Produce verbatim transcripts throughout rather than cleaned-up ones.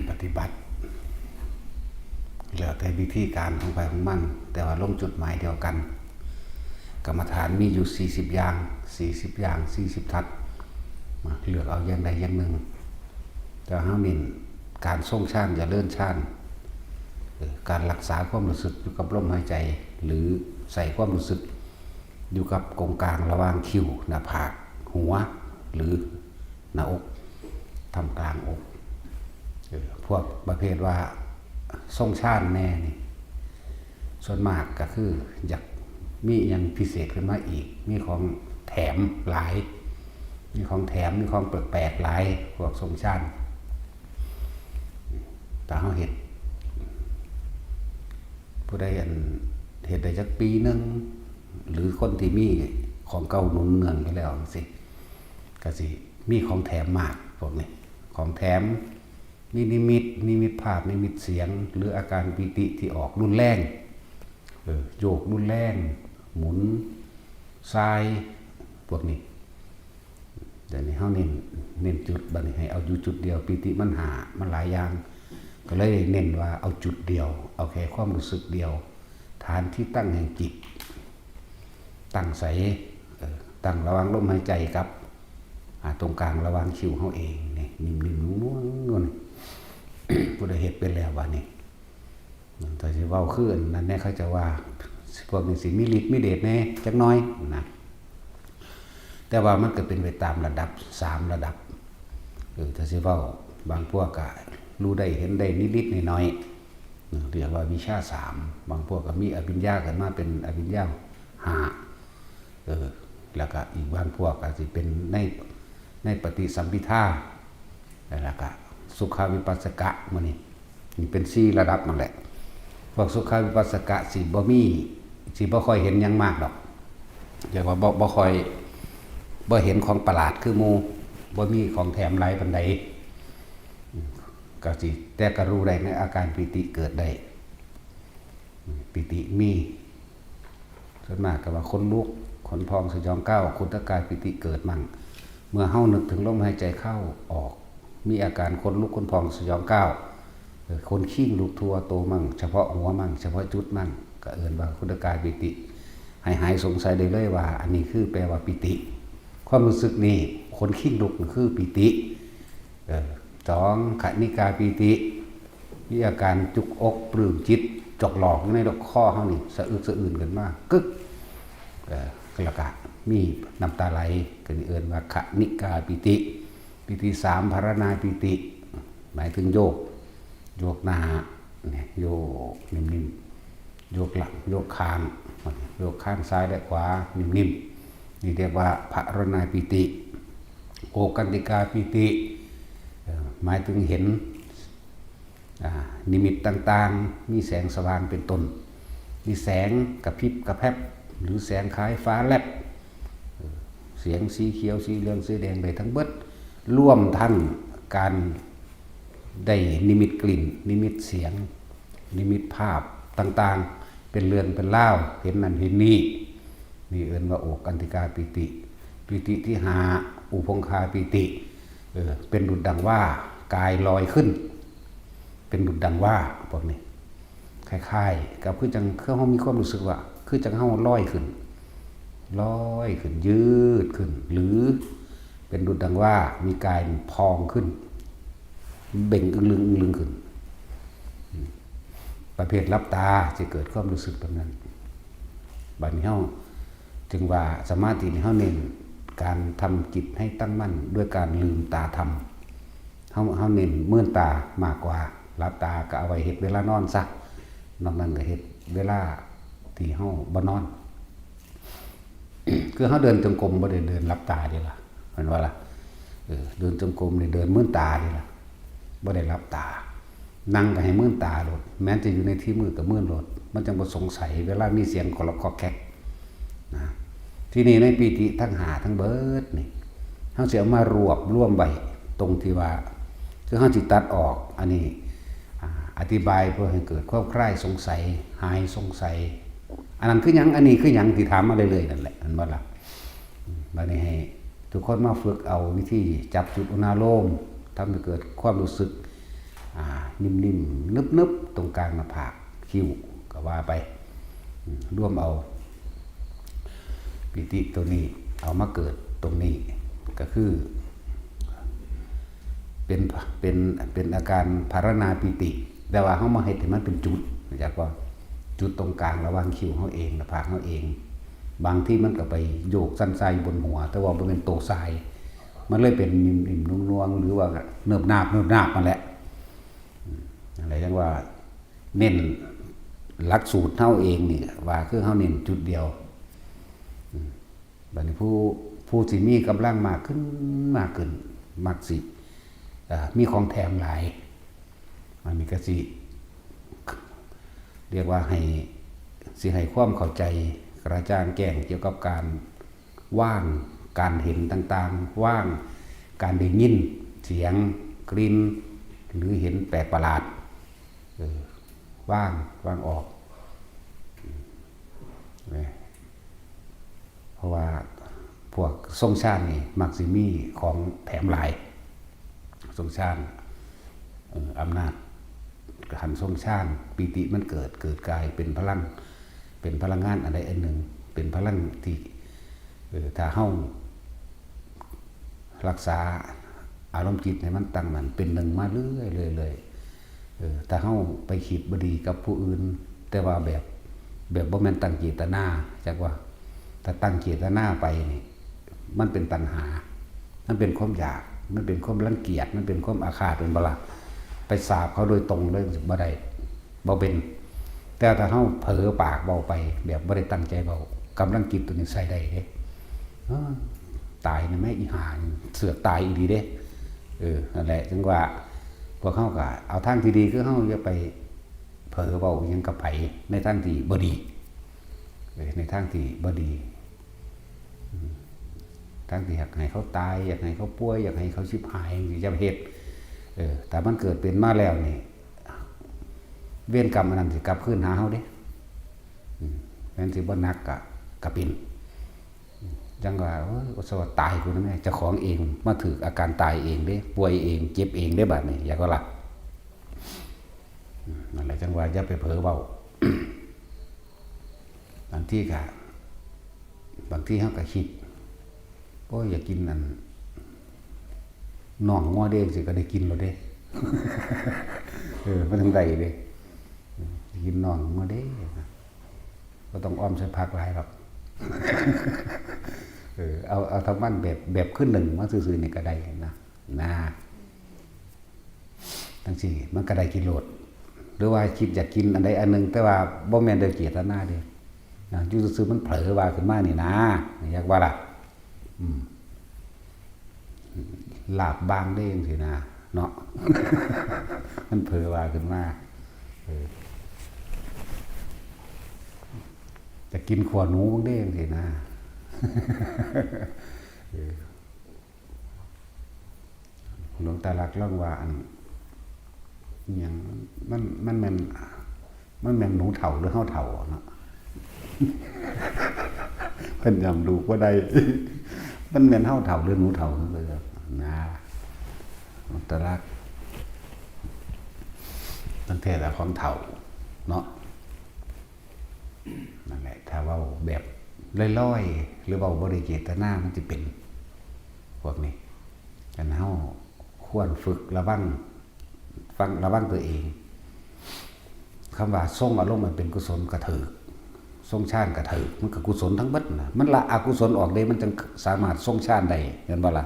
ปฏิบัติ แล้วแต่วิธีการของใครของมัน แต่ว่าลงจุดหมายเดียวกัน กรรมฐานมีอยู่ สี่สิบ อย่าง สี่สิบ อย่าง สี่สิบ ทัศน์ มาเลือกเอาอย่างใดอย่างหนึ่ง แต่เฮาเน้นการทรงฌาน เจริญฌาน เอ่อ การรักษาความรู้สึกอยู่กับลมหายใจ หรือใส่ความรู้สึกอยู่กับกงกลางระหว่างคิ้ว หน้าผาก หัว หรือหน้าอก ท่ามกลางอก เอ่อ พวกประเภทว่าทรงฌานแน่นี่ ส่วนมากก็คืออยากมีอิหยังพิเศษขึ้นมาอีก มีของแถมหลาย มีของแถม มีของแปลกๆหลาย พวกทรงฌาน ถ้าเฮาเฮ็ด ผู้ใดอันเฮ็ดได้จักปีหนึ่ง หรือคนที่มีของเก่าหนุนเนืองอยู่แล้วจั่งซี้ ก็สิมีของแถมมากพวกนี้ ของแถม มีนิมิต นิมิตภาพ นิมิตเสียง หรืออาการปีติที่ออกรุนแรง เออ โยกรุนแรง หมุน ส่าย พวกนี้ เดี๋ยวนี้เฮาเน้น เน้นจุด บัดนี้ให้เอาอยู่จุดเดียว ปีติมันห้า มันหลายอย่าง ก็เลยเน้นว่าเอาจุดเดียว เอาแค่ความรู้สึกเดียว ฐานที่ตั้งแห่งจิต ตั้งใส เออ ตั้งระหว่างลมหายใจกับ อ่า ตรงกลางระหว่างคิ้วเฮาเองนี่ นิ่มๆ นวลๆ นวลๆ ผู้ใดเฮ็ดเป็นแล้วบัดนี้ ถ้าสิเว้าคืออันนั้นแน่ เขาจะว่า พวกนี้สิมีฤทธิ์มีเดชแน่จักหน่อยนะ แต่ว่ามันก็เป็นไปตามระดับ สาม ระดับ เออ ถ้าสิเว้า บางพวกก็รู้ได้เห็นได้นิดๆ หน่อยๆ เรียกว่าวิชาสาม บางพวกก็มีอภิญญาขึ้นมาเป็นอภิญญาห้า เออ แล้วก็อีกบางพวกก็สิเป็นใน ในปฏิสัมภิทา แล้วก็สุขาวิปัสสกะ มื้อนี้ นี่เป็นสี่ระดับนั่นแหละ พวกสุขาวิปัสสกะสิบ่มี สิบ่ค่อยเห็นหยังมากดอก เรียกว่าบ่ บ่ค่อย บ่เห็นของประหลาดคือหมู่ บ่มีของแถมหลายปานใด ก็สิ แต่ก็รู้ได้ในอาการปีติเกิดได้ ปีติมี ส่วนมากก็ว่าขนลุก ขนพองสยองก้าว ขุ่นตะกายปีติเกิดมั่ง เมื่อเฮานึกถึงลมหายใจเข้าออก มีอาการขนลุกขนพองสยองก้าว เอ่อ ขนคิงลุกทั่วโตมั่ง เฉพาะหัวมั่ง เฉพาะจุดมั่ง ก็เอิ้นว่าขุ่นตะกายปีติ ให้หายสงสัยได้เลยว่า อันนี้คือแปลว่าปีติ ความรู้สึกนี่ ขนคิงลุกนี่คือปีติ เออ สอง ขณิกาปีติ มีอาการจุกอกปลื้มจิต จอกหลอกอยู่ในลำคอเฮานี่ สะอึกสะอื้นขึ้นมา กึก เออ แล้วก็มีน้ำตาไหล ก็นี่เอิ้นว่าขณิกาปีติ ปีติสาม ภารณาปีติ หมายถึงโยก โยกหน้า เนี่ย โยกนิ่มๆ โยกหลัง โยกข้าง โยกข้างซ้ายและขวา นิ่มๆ นี่เรียกว่าภารณาปีติ โอกันติกาปีติ เอ่อ หมายถึงเห็น อ่า นิมิตต่างๆ มีแสงสว่างเป็นต้น มีแสงกระพริบกระแพรบ หรือแสงคล้ายฟ้าแลบ เอ่อ เสียงสีเขียว สีเหลือง สีแดง ได้ทั้งเบิด รวมทั้งการได้นิมิตกลิ่น นิมิตเสียง นิมิตภาพต่างๆ เป็นเรื่องเป็นราว เห็นนั่นเห็นนี่ นี่เอิ้นว่าโอกันติกาปีติ ปีติที่ห้า อุพงคาปีติ เออ เป็นดุจดังว่ากายลอยขึ้น เป็นดุจดังว่าพวกนี้ คล้ายๆ กับคือจัง คือเฮามีความรู้สึกว่า คือจังเฮาลอยขึ้น ลอยขึ้น ยืดขึ้น หรือเป็นดุจดังว่ามีกายพองขึ้น เบ่งอึงลึงอึงลึงขึ้น อืม ประเภทหลับตาจะเกิดความรู้สึกแบบนั้น บัดนี้เฮาจึงว่าสมาธินี่เฮาเน้นการทำจิตให้ตั้งมั่นด้วยการลืมตาทำ เฮา เฮาเน้นมืนตามากกว่า หลับตาก็เอาไว้เฮ็ดเวลานอนซะ นอกนั้นก็เฮ็ดเวลาที่เฮาบ่นอน คือเฮาเดินจงกรมบ่ได้เดินหลับตาเด้ล่ะ แม่นบ่ล่ะ เออ เดินจงกรมนี่เดินมืนตาเด้ล่ะ บ่ได้หลับตา นั่งก็ให้มืนตาโลด แม้นจะอยู่ในที่มืดก็มืนโลด มันจั่งบ่สงสัย เวลามีเสียงกอกแกกกอกแกก นะ ทีนี้ในปีติทั้งห้าทั้งเบิดนี่ เฮาสิเอามารวบรวมไว้ตรงที่ว่า คือเฮาสิตัดออก อันนี้ อ่า อธิบายเพื่อให้เกิดความคลายสงสัย หายสงสัย อันนั้นคือหยัง อันนี้คือหยัง ที่ถามมาเรื่อยๆนั่นแหละ แม่นบ่ล่ะ บัดนี้ให้ทุกคนมาฝึกเอาวิธีจับจุดอุณาโลม ทำให้เกิดความรู้สึก อ่า นิ่มๆ นึบๆ ตรงกลางหน้าผาก คิ้ว ก็ว่าไป อืม รวมเอา ปีติตัวนี้ เอามาเกิดตรงนี้ ก็คือ เป็น เป็น เป็นอาการภาวนาปีติ แต่ว่าเฮามาเฮ็ดให้มันเป็นจุด รู้จักบ่ จุดตรงกลางระหว่างคิ้วเฮาเอง หน้าผากเฮาเอง บางทีมันก็ไปโยกสั่นทรายอยู่บนหัว แต่ว่าบ่แม่นโตทราย มันเลยเป็นนิ่มๆ นวลๆ หรือว่าเนิบนาบ เนิบนาบนั่นแหละ อืม นั่นแหละ จั่งว่าเน้นหลักสูตรเฮาเองนี่ ว่าคือเฮาเน้นจุดเดียว อืม บัดนี้ผู้ ผู้สิมีกำลังมากขึ้น มากขึ้น มักสิ เอ่อ มีของแถมหลาย อันนี้ก็สิ เรียกว่าให้ สิให้ความเข้าใจกระจ่างแจ้งเกี่ยวกับการวางการเห็นต่างๆ วางการได้ยินเสียง กลิ่น หรือเห็นแปลกประหลาด เออ วาง วางออก เออ เพราะว่าพวกทรงฌานนี่มักสิมีของแถมหลาย ทรงฌาน เอ่อ อำนาจ คันทรงฌาน ปีติมันเกิด เกิดกลายเป็นพลัง เป็นพลังงานอันใดอันหนึ่ง เป็นพลังที่ เอ่อ ถ้าเฮารักษาอารมณ์จิตให้มันตั้งมั่นเป็นหนึ่งมาเรื่อยๆ เรื่อยๆ เออ ถ้าเฮาไปคิดบ่ดีกับผู้อื่น แต่ว่าแบบ แบบบ่แม่นตั้งเจตนา จักว่า ถ้าตั้งเจตนาไปนี่ มันเป็นตัณหา มันเป็นความอยาก มันเป็นความรังเกียจ มันเป็นความอาฆาต เป็นบ่ล่ะ ไปสาปเขาโดยตรงเลย บ่ได้ บ่เป็น แต่ถ้าเฮาเผลอปากเว้าไป แบบบ่ได้ตั้งใจเว้า กำลังจิตตัวนี้ใช้ได้เด้ เออ ตายนี่แม่อีห่านี่ เสือกตายอีหลีเด้ เออ นั่นแหละ จั่งว่า พวกเฮาก็เอาทางที่ดี คือเฮาอย่าไปเผลอเว้าอิหยังกับไผ ในทางที่บ่ดี เออ ในทางที่บ่ดี อืม ทางที่อยากให้เขาตาย อยากให้เขาป่วย อยากให้เขาชิบหายจั่งซี้ อย่าไปเฮ็ด เออ ถ้ามันเกิดเป็นมาแล้วนี่ เวรกรรมอันนั้นสิกลับคืนหาเฮาเด้ อืม แม่นสิบ่หนักกะ กะเป็น จั่งว่า โอ้ย อุตส่าห์ตายกูนะแม่ เจ้าของเอง มาถืกอาการตายเองเด้ ป่วยเอง เจ็บเองเด้ บัดนี้ อยากว่าล่ะ อืม นั่นแหละ จั่งว่าอย่าไปเผลอเว้า บางทีกะ บางทีเฮาก็คิด โอ้ย อยากกินอัน น่องงัวเด้ จั่งซี้ก็ได้กินแล้วเด้ เออ มันจั่งใดเด้ อยากกินน่องงัวเด้ บ่ต้องอ้อมใส่ผักหลายดอก เออ เอา เอาเท่ามันแบบ แบบคือนึ่งมาซื่อๆ นี่ก็ได้นะ นะ จั่งซี้ มันก็ได้กินโลด หรือว่าคิดอยากกินอันใดอันหนึ่ง แต่ว่าบ่แม่นโดยเจตนาเด้ นะ อยู่ซื่อๆ มันเผลอว่าขึ้นมานี่นะ อยากว่าล่ะ อืม ลาบบางเด้ จั่งซี้นะ เนาะ มันเผลอว่าขึ้นมา เออ จะกินขัวหนูบางเด้ จั่งซี้นะ เออ หลวงตาลักษณ์ลองว่าอัน อิหยัง มัน มันแม่น มันแม่นหนูเฒ่าหรือเฮาเฒ่าเนาะ เพิ่นจำลูกบ่ได้ มันแม่นเฮาเฒ่าหรือหนูเฒ่า นะ หลวงตาลักษณ์ ตั้งแต่ละของเฒ่าเนาะ นั่นแหละ ถ้าเว้าแบบลอยๆ หรือเว้าบ่ได้เจตนา มันสิเป็น พวกนี้ อันเฮาควรฝึกระวัง ฟัง ระวังตัวเอง คำว่าทรงอารมณ์อันเป็นกุศลก็ถืก ทรงฌานก็ถืก มันก็กุศลทั้งเบิดนะ มันละอกุศลออกเด้ มันจั่งสามารถทรงฌานได้ เห็นบ่ล่ะ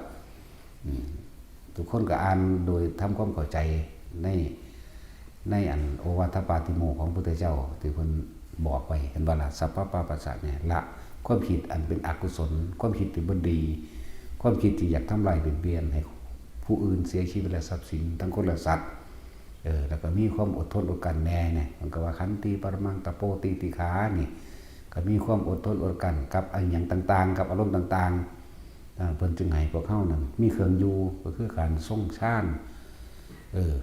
อืม ทุกคนก็อ่านโดยทำความเข้าใจใน ในอันโอวาทปาติโมกข์ของพุทธเจ้าที่เพิ่นบอกไว้ เห็นบ่ล่ะ สัพพะปาปัสสะเนี่ย ละความคิดอันเป็นอกุศล ความคิดที่บ่ดี ความคิดที่อยากทำลายเบียดเบียนให้ผู้อื่นเสียชีวิตและทรัพย์สินทั้งคนและสัตว์ เออ แล้วก็มีความอดทนอดกลั้นแน่เนี่ย มันก็ว่าขันติปรมังตะโปติติขานี่ ก็มีความอดทนอดกลั้นกับอะหยังต่างๆ กับอารมณ์ต่างๆ อ่า เพิ่นจึงให้พวกเฮานั่นมีเครื่องอยู่ ก็คือการทรงฌาน เออ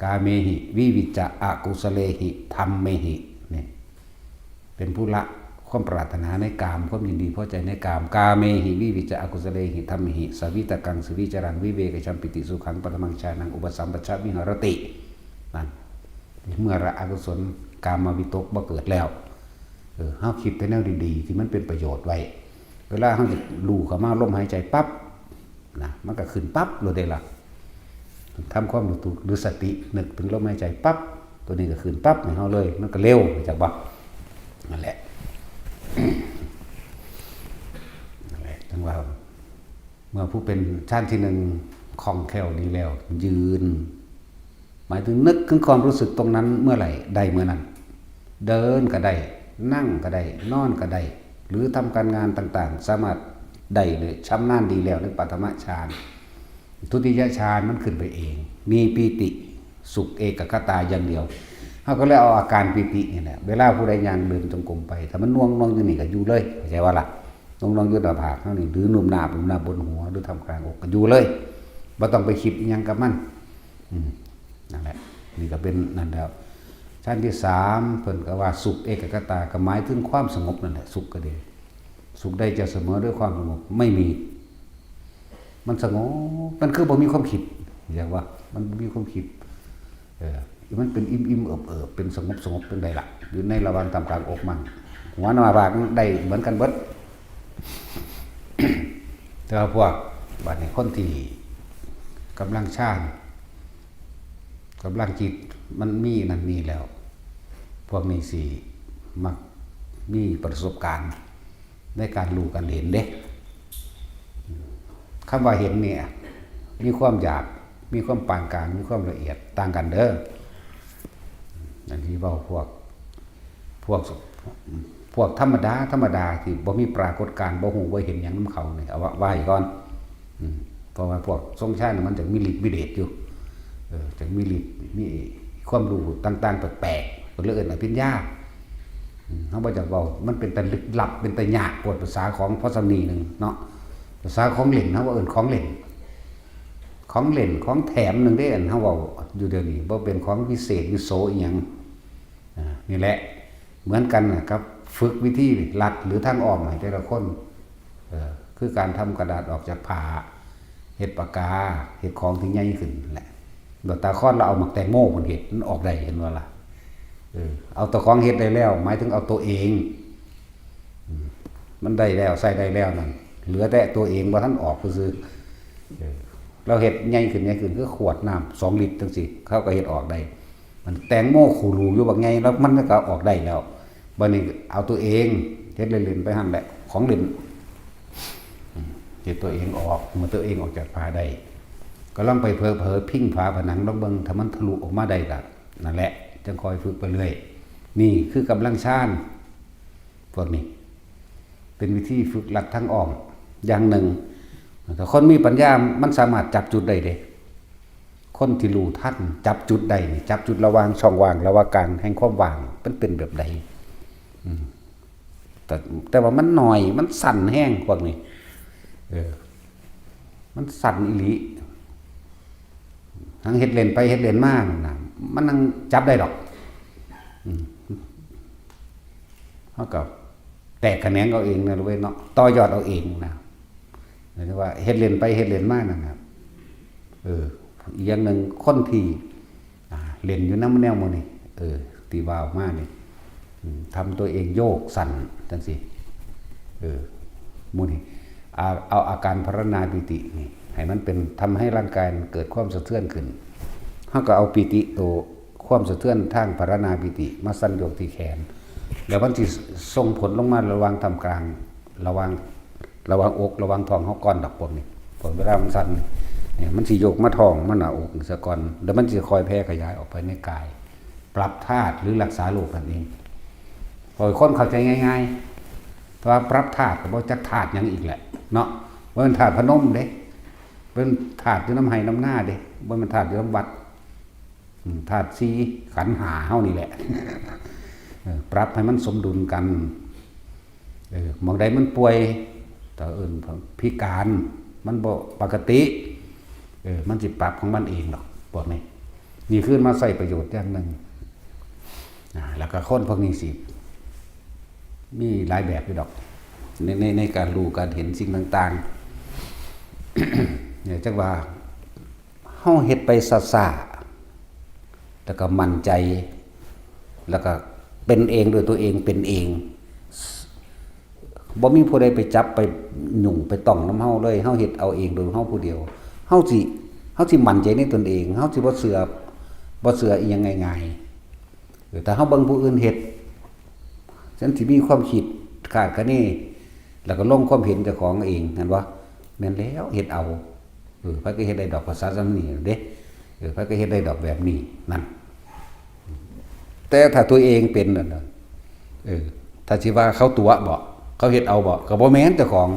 กาเมหิ วิวิจจะ อกุสเลหิ ธัมเมหิ เนี่ย เป็นผู้ละ ความปรารถนาในกาม ความยินดีพอใจในกาม กาเมหิ วิวิจจะ อกุสเลหิ ธัมเมหิ สวิตกัง สวิจรัง วิเวกชัมปิติ สุขัง ปัทมังฌานัง อุปสัมปชัญญะ วิหารติ นั่น เมื่อละอกุศลกามวิตกบ่เกิดแล้ว เออ เฮาคิดแต่แนวดีๆ ที่มันเป็นประโยชน์ไว้ เวลาเฮาจะรู้เข้ามาลมหายใจปั๊บ นะ มันก็ขึ้นปั๊บเลยเด้ล่ะ ทำความรู้ตัวหรือสตินึกถึงลมหายใจปั๊บ ตัวนี้ก็ขึ้นปั๊บให้เฮาเลย มันก็เร็ว รู้จักบ่ นั่นแหละ นั่นแหละ จั่งว่า เมื่อผู้เป็นฌานที่หนึ่งคล่องแคล่วดีแล้ว ยืน หมายถึงนึกถึงความรู้สึกตรงนั้นเมื่อไหร่ ได้เมื่อนั้น เดินก็ได้ นั่งก็ได้ นอนก็ได้ หรือทำการงานต่างๆ สามารถได้เลย ชำนาญดีแล้วในปฐมฌาน ทุติยฌานมันขึ้นไปเอง มีปีติสุขเอกัคคตาอย่างเดียว เฮาก็เลยเอาอาการปีตินี่แหละ เวลาผู้ใดย่างเดินจงกรมไป ถ้ามันน่วงๆอยู่นี่ก็อยู่เลย เข้าใจบ่ล่ะ น่วงๆอยู่หน้าผากเฮานี่ หรือหนุนหน้า หนุนหน้าบนหัว หรือท่ามกลางอกก็อยู่เลย บ่ต้องไปคิดอิหยังกับมัน อืม นั่นแหละ นี่ก็เป็นนั่นแล้ว ชั้นที่สาม เพิ่นก็ว่าสุขเอกัคคตา ก็หมายถึงความสงบนั่นแหละ สุขก็ดี สุขใดจะเสมอด้วยความสงบ ไม่มี มันสงบ มันคือบ่มีความคิด อยากว่า มันบ่มีความคิด เออ มันเป็นอิ่มๆ เอิบๆ เป็นสงบๆ เป็นใดล่ะ อยู่ในระหว่างท่ามกลางอกมัน หัวหน้าผากได้เหมือนกันเบิด แต่ว่าพวกบัดนี้คนที่กำลังฌาน กำลังจิตมันมีนั่นนี่แล้ว พวกนี้สิมักมีประสบการณ์ในการรู้การเห็นเด้ คำว่าเห็นเนี่ย มีความหยาบ มีความปานกลาง มีความละเอียด ต่างกันเด้อ อันที่เว้าพวก พวก พวกธรรมดา ธรรมดา ที่บ่มีปรากฏการณ์ บ่ฮู้บ่เห็นหยังนำเขานี่ เอาว่า ว่าให้ก่อน อืม เพราะว่าพวกทรงฌานนี่มันจะมีฤทธิ์มีเดชอยู่ เออ จะมีฤทธิ์ มีความรู้ต่างๆ แปลกๆ เพิ่นเลยเอิ้นอภิญญา อืม เฮาบ่จักเว้า มันเป็นตาลึกลับ เป็นตายากโพด ภาษาของพอสำนีหนึ่งเนาะ ภาษาของเล่น เฮาบ่เอิ้นของเล่น ของเล่น ของแถมหนึ่งเด้ อันเฮาเว้าอยู่เดี๋ยวนี้ บ่เป็นของวิเศษวิโสอิหยัง อ่า นี่แหละ เหมือนกันน่ะครับ ฝึกวิธีลัดหรือทางอ้อมให้แต่ละคน เออ คือการทำกระดาษออกจากผ้า เฮ็ดปากกา เฮ็ดของที่ใหญ่ขึ้นนั่นแหละ ดอกตาคอนเราเอาหมากแตงโมพุ่นเฮ็ด มันออกได้ เห็นบ่ล่ะ เออ เอาตัวของเฮ็ดได้แล้ว หมายถึงเอาตัวเอง อืม มันได้แล้ว ใช้ได้แล้วนั่น เหลือแต่ตัวเองบ่ทันออกซื่อๆ เออ เราเฮ็ดใหญ่ขึ้น ใหญ่ขึ้น คือขวดน้ำสองลิตรจังซี่ เขาก็เฮ็ดออกได้ มันแตงโมขูรูอยู่บักใหญ่ แล้วมันก็ออกได้แล้ว บัดนี้เอาตัวเองเฮ็ดเล่นๆ ไปหั่นแหละ ของเล่น อืม เฮ็ดตัวเองออก เมื่อตัวเองออกจากผ้าได้ ก็ลองไปเผลอๆ พิงฝาผนังลองเบิ่ง ถ้ามันทะลุออกมาได้ก็นั่นแหละ จั่งค่อยฝึกไปเรื่อย นี่คือกำลังฌาน พวกนี้ เป็นวิธีฝึกลัดทางอ้อมอย่างหนึ่ง ถ้าคนมีปัญญามันสามารถจับจุดได้เด้ คนที่รู้ทันจับจุดได้นี่ จับจุดระหว่างช่องว่าง ระหว่างกลางแห่งความว่าง มันเป็นแบบใด อืม แต่ แต่ว่ามันน้อย มันสั้นแฮงพวกนี้ เออ มันสั้นอีหลี ทั้งเฮ็ดเล่นไปเฮ็ดเล่นมานั่นน่ะ มันนั่งจับได้ดอก อืม เฮาก็แตกแขนงเอาเองนะเว้ยเนาะ ต่อยอดเอาเองนะ หมายถึงว่าเฮ็ดเล่นไปเฮ็ดเล่นมานั่นน่ะ เออ อีกอย่างหนึ่งคนที่ อ่า เล่นอยู่นำแนวหมู่นี้ เออ ที่ว่าออกมานี่ อืม ทำตัวเองโยกสั่นจังซี่ เออ หมู่นี้ เอา เอาอาการพรรณนาปีตินี่ ให้มันเป็น ทำให้ร่างกายมันเกิดความสะเทือนขึ้น เฮาก็เอาปีติโต ความสะเทือนทางพรรณนาปีติมาสั่นโยกที่แขน แล้วมันสิส่งผลลงมาระหว่างท่ามกลาง ระหว่าง ระหว่างอก ระหว่างท้องเฮาก่อนดอกพวกนี้ พอเวลามันสั่นเนี่ย มันสิโยกมาท้อง มาหน้าอกนี่ซะก่อน แล้วมันสิค่อยแผ่ขยายออกไปในกาย ปรับธาตุหรือรักษาโรคนั่นเอง พอคนเข้าใจง่ายๆ แต่ว่าปรับธาตุก็บ่จักธาตุหยังอีกแหละ เนาะ บ่แม่นธาตุพนมเด้ เป็นธาตุอยู่นำไฮ่นำนาเด้ บ่แม่นธาตุอยู่นำวัด อืม ธาตุสี่ ขันธ์ห้าเฮานี่แหละ เออ ปรับให้มันสมดุลกัน เออ หม่องใดมันป่วย ก็เอิ้นพิการ มันบ่ปกติ เออ มันสิปรับของมันเองดอก พวกนี้ นี่คือมาใช้ประโยชน์อย่างหนึ่ง อ่า แล้วก็คนพวกนี้สิ มีหลายแบบอยู่ดอก ในในในการรู้การเห็นสิ่งต่างๆ เนี่ยจักว่าเฮาเฮ็ดไปซ่าๆ แล้วก็มั่นใจ แล้วก็เป็นเองด้วยตัวเองเป็นเอง บ่มีผู้ใดไปจับไปหยุ่งไปต้องนำเฮาเลย เฮาเฮ็ดเอาเองโดยเฮาผู้เดียว เฮาสิเฮาสิมั่นใจในตนเอง เฮาสิบ่เชื่อบ่เชื่ออีหยังง่ายๆ เออ ถ้าเฮาเบิ่งผู้อื่นเฮ็ด ฉันสิมีความคิดคาดคะเน แล้วก็ลงความเห็นเจ้าของเอง แม่นบ่ แม่นแล้ว เฮ็ดเอา เออ ไผก็เฮ็ดได้ดอกภาษาส่ำนี้เด้ เออ ไผก็เฮ็ดได้ดอกแบบนี้ นั่น แต่ถ้าตัวเองเป็นนั่นน่ะ เออ ถ้าสิว่าเขาตั๋วบ่ เขาเฮ็ดเอาบ่ ก็บ่แม่นเจ้าของ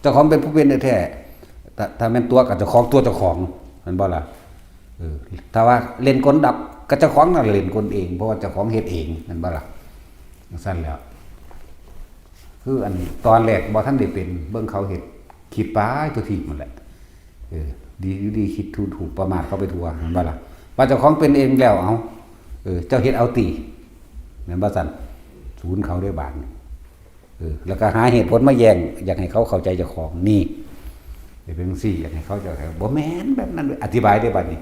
เจ้าของเป็นผู้เป็นแท้ๆ ถ้า ถ้าแม่นตั๋วก็เจ้าของตั๋วเจ้าของ แม่นบ่ล่ะ เออ ถ้าว่าเล่นกลดับ ก็เจ้าของนั่นเล่นกลเอง เพราะว่าเจ้าของเฮ็ดเอง แม่นบ่ล่ะ จั่งซั้นแหล้ว คืออันตอนแรกบ่ทันได้เป็น เบิ่งเขาเฮ็ด คิดไปทั่วทีปหมดแหละ เออ ดีอยู่ดีคิดถูกถูกประมาทเขาไปทั่ว แม่นบ่ล่ะ ว่าเจ้าของเป็นเองแล้ว เอ้า เออ เจ้าเฮ็ดเอาติ แม่นบ่ซั้น ศูนย์เขาเด้บาดนี้ เออ แล้วก็หาเหตุผลมาแย้ง อยากให้เขาเข้าใจเจ้าของ นี่ เป็นจั่งซี้ อยากให้เขาเจ้า บ่แม่นแบบนั้นเด้ อธิบายเด้บาดนี้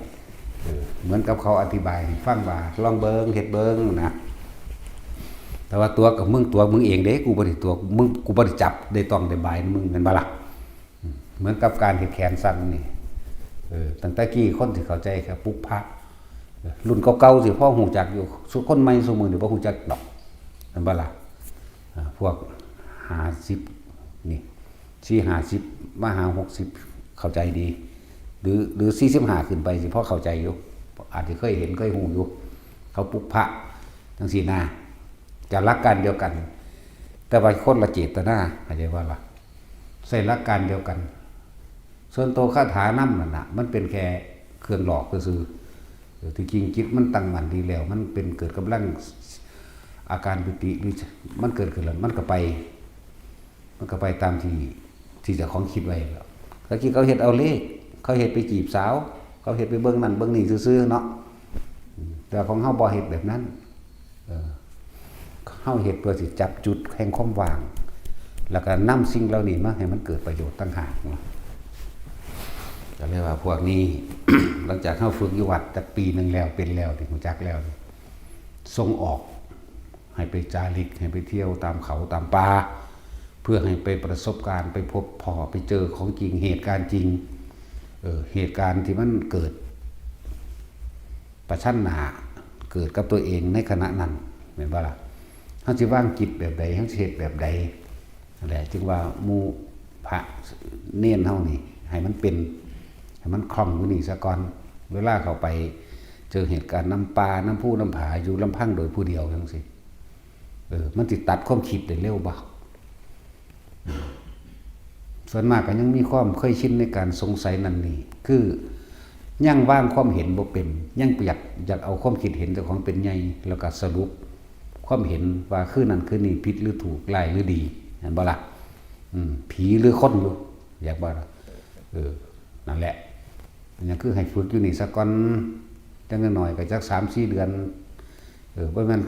เออ เหมือนกับเขาอธิบายให้ฟังว่า ลองเบิ่ง เฮ็ดเบิ่งนะ แต่ว่าตั๋วกับมึงตั๋วมึงเองเด้ กูบ่ได้ตั๋วมึง กูบ่ได้จับได้ต้องได้บายมึง แม่นบ่ล่ะ อืม เหมือนกับการเฮ็ดแขนสั่นนี่ เออ ตั้งแต่กี้คนสิเข้าใจแค่ปุพพะ เออ รุ่นเก่าๆสิพอฮู้จักอยู่ ซุคนใหม่ซุมื้อนี้บ่ฮู้จักดอก แม่นบ่ล่ะ อ่า พวกห้าสิบนี่ สี่ห้าสิบ มาหาหกสิบ เข้าใจดี หรือ หรือสี่สิบห้าขึ้นไปสิพอเข้าใจอยู่ อาจจะเคยเห็นเคยฮู้อยู่ เขาปุพพะจั่งซี้นะ จะหลักการเดียวกัน แต่ว่าคนละเจตนา เข้าใจบ่ล่ะ ใช้หลักการเดียวกัน ส่วนตัวคาถานำนั่นน่ะ มันเป็นแค่เครื่องหลอกซื่อๆ เออ ที่จริงจิตมันตั้งมั่นดีแล้ว มันเป็นเกิดกำลัง อาการปีติหรือมันเกิดขึ้นแล้ว มันก็ไป มันก็ไปตามที่ ที่เจ้าของคิดไว้แล้ว ตะกี้เขาเฮ็ดเอาเลข เขาเฮ็ดไปจีบสาว เขาเฮ็ดไปเบิ่งนั่นเบิ่งนี่ซื่อๆ เนาะ อืม แต่ของเฮาบ่เฮ็ดแบบนั้น เออ เฮาเฮ็ดเพื่อสิจับจุดแห่งความว่าง แล้วก็นำสิ่งเหล่านี้มาให้มันเกิดประโยชน์ต่างหากเนาะ ก็เลยว่าพวกนี้ หลังจากเฮาฝึกอยู่วัดจักปีหนึ่งแล้ว เป็นแล้วนี่ รู้จักแล้วนี่ ส่งออก ให้ไปจาริก ให้ไปเที่ยวตามเขาตามป่า เพื่อให้ไปประสบการณ์ ไปพบพ้อ ไปเจอของจริง เหตุการณ์จริง เออ เหตุการณ์ที่มันเกิด ประชันหน้า เกิดกับตัวเองในขณะนั้น แม่นบ่ล่ะ เฮาสิวางจิตแบบใด เฮาสิเฮ็ดแบบใด นั่นแหละ จึงว่าหมู่พระเณรเฮานี่ ให้มันเป็น ให้มันคล่องอยู่นี่ซะก่อน เวลาเข้าไปเจอเหตุการณ์นำป่านำภูนำผา อยู่ลำพังโดยผู้เดียวจั่งซี้ เออ มันสิตัดความคิดได้เร็วบ่ ส่วนมากก็ยังมีความเคยชินในการสงสัยนั่นนี่ คือยังวางความเห็นบ่เป็น ยังอยาก อยากเอาความคิดเห็นเจ้าของเป็นใหญ่ แล้วก็สรุปความเห็นว่าคือนั่นคือนี่ ผิดหรือถูก ร้ายหรือดี แม่นบ่ล่ะ อืม ผีหรือคนอยู่ อยากว่า เออ นั่นแหละ อันนี้คือให้ฝึกอยู่นี่ซะก่อน จักหน่อยก็จักสามสี่เดือน เออ บ่แม่น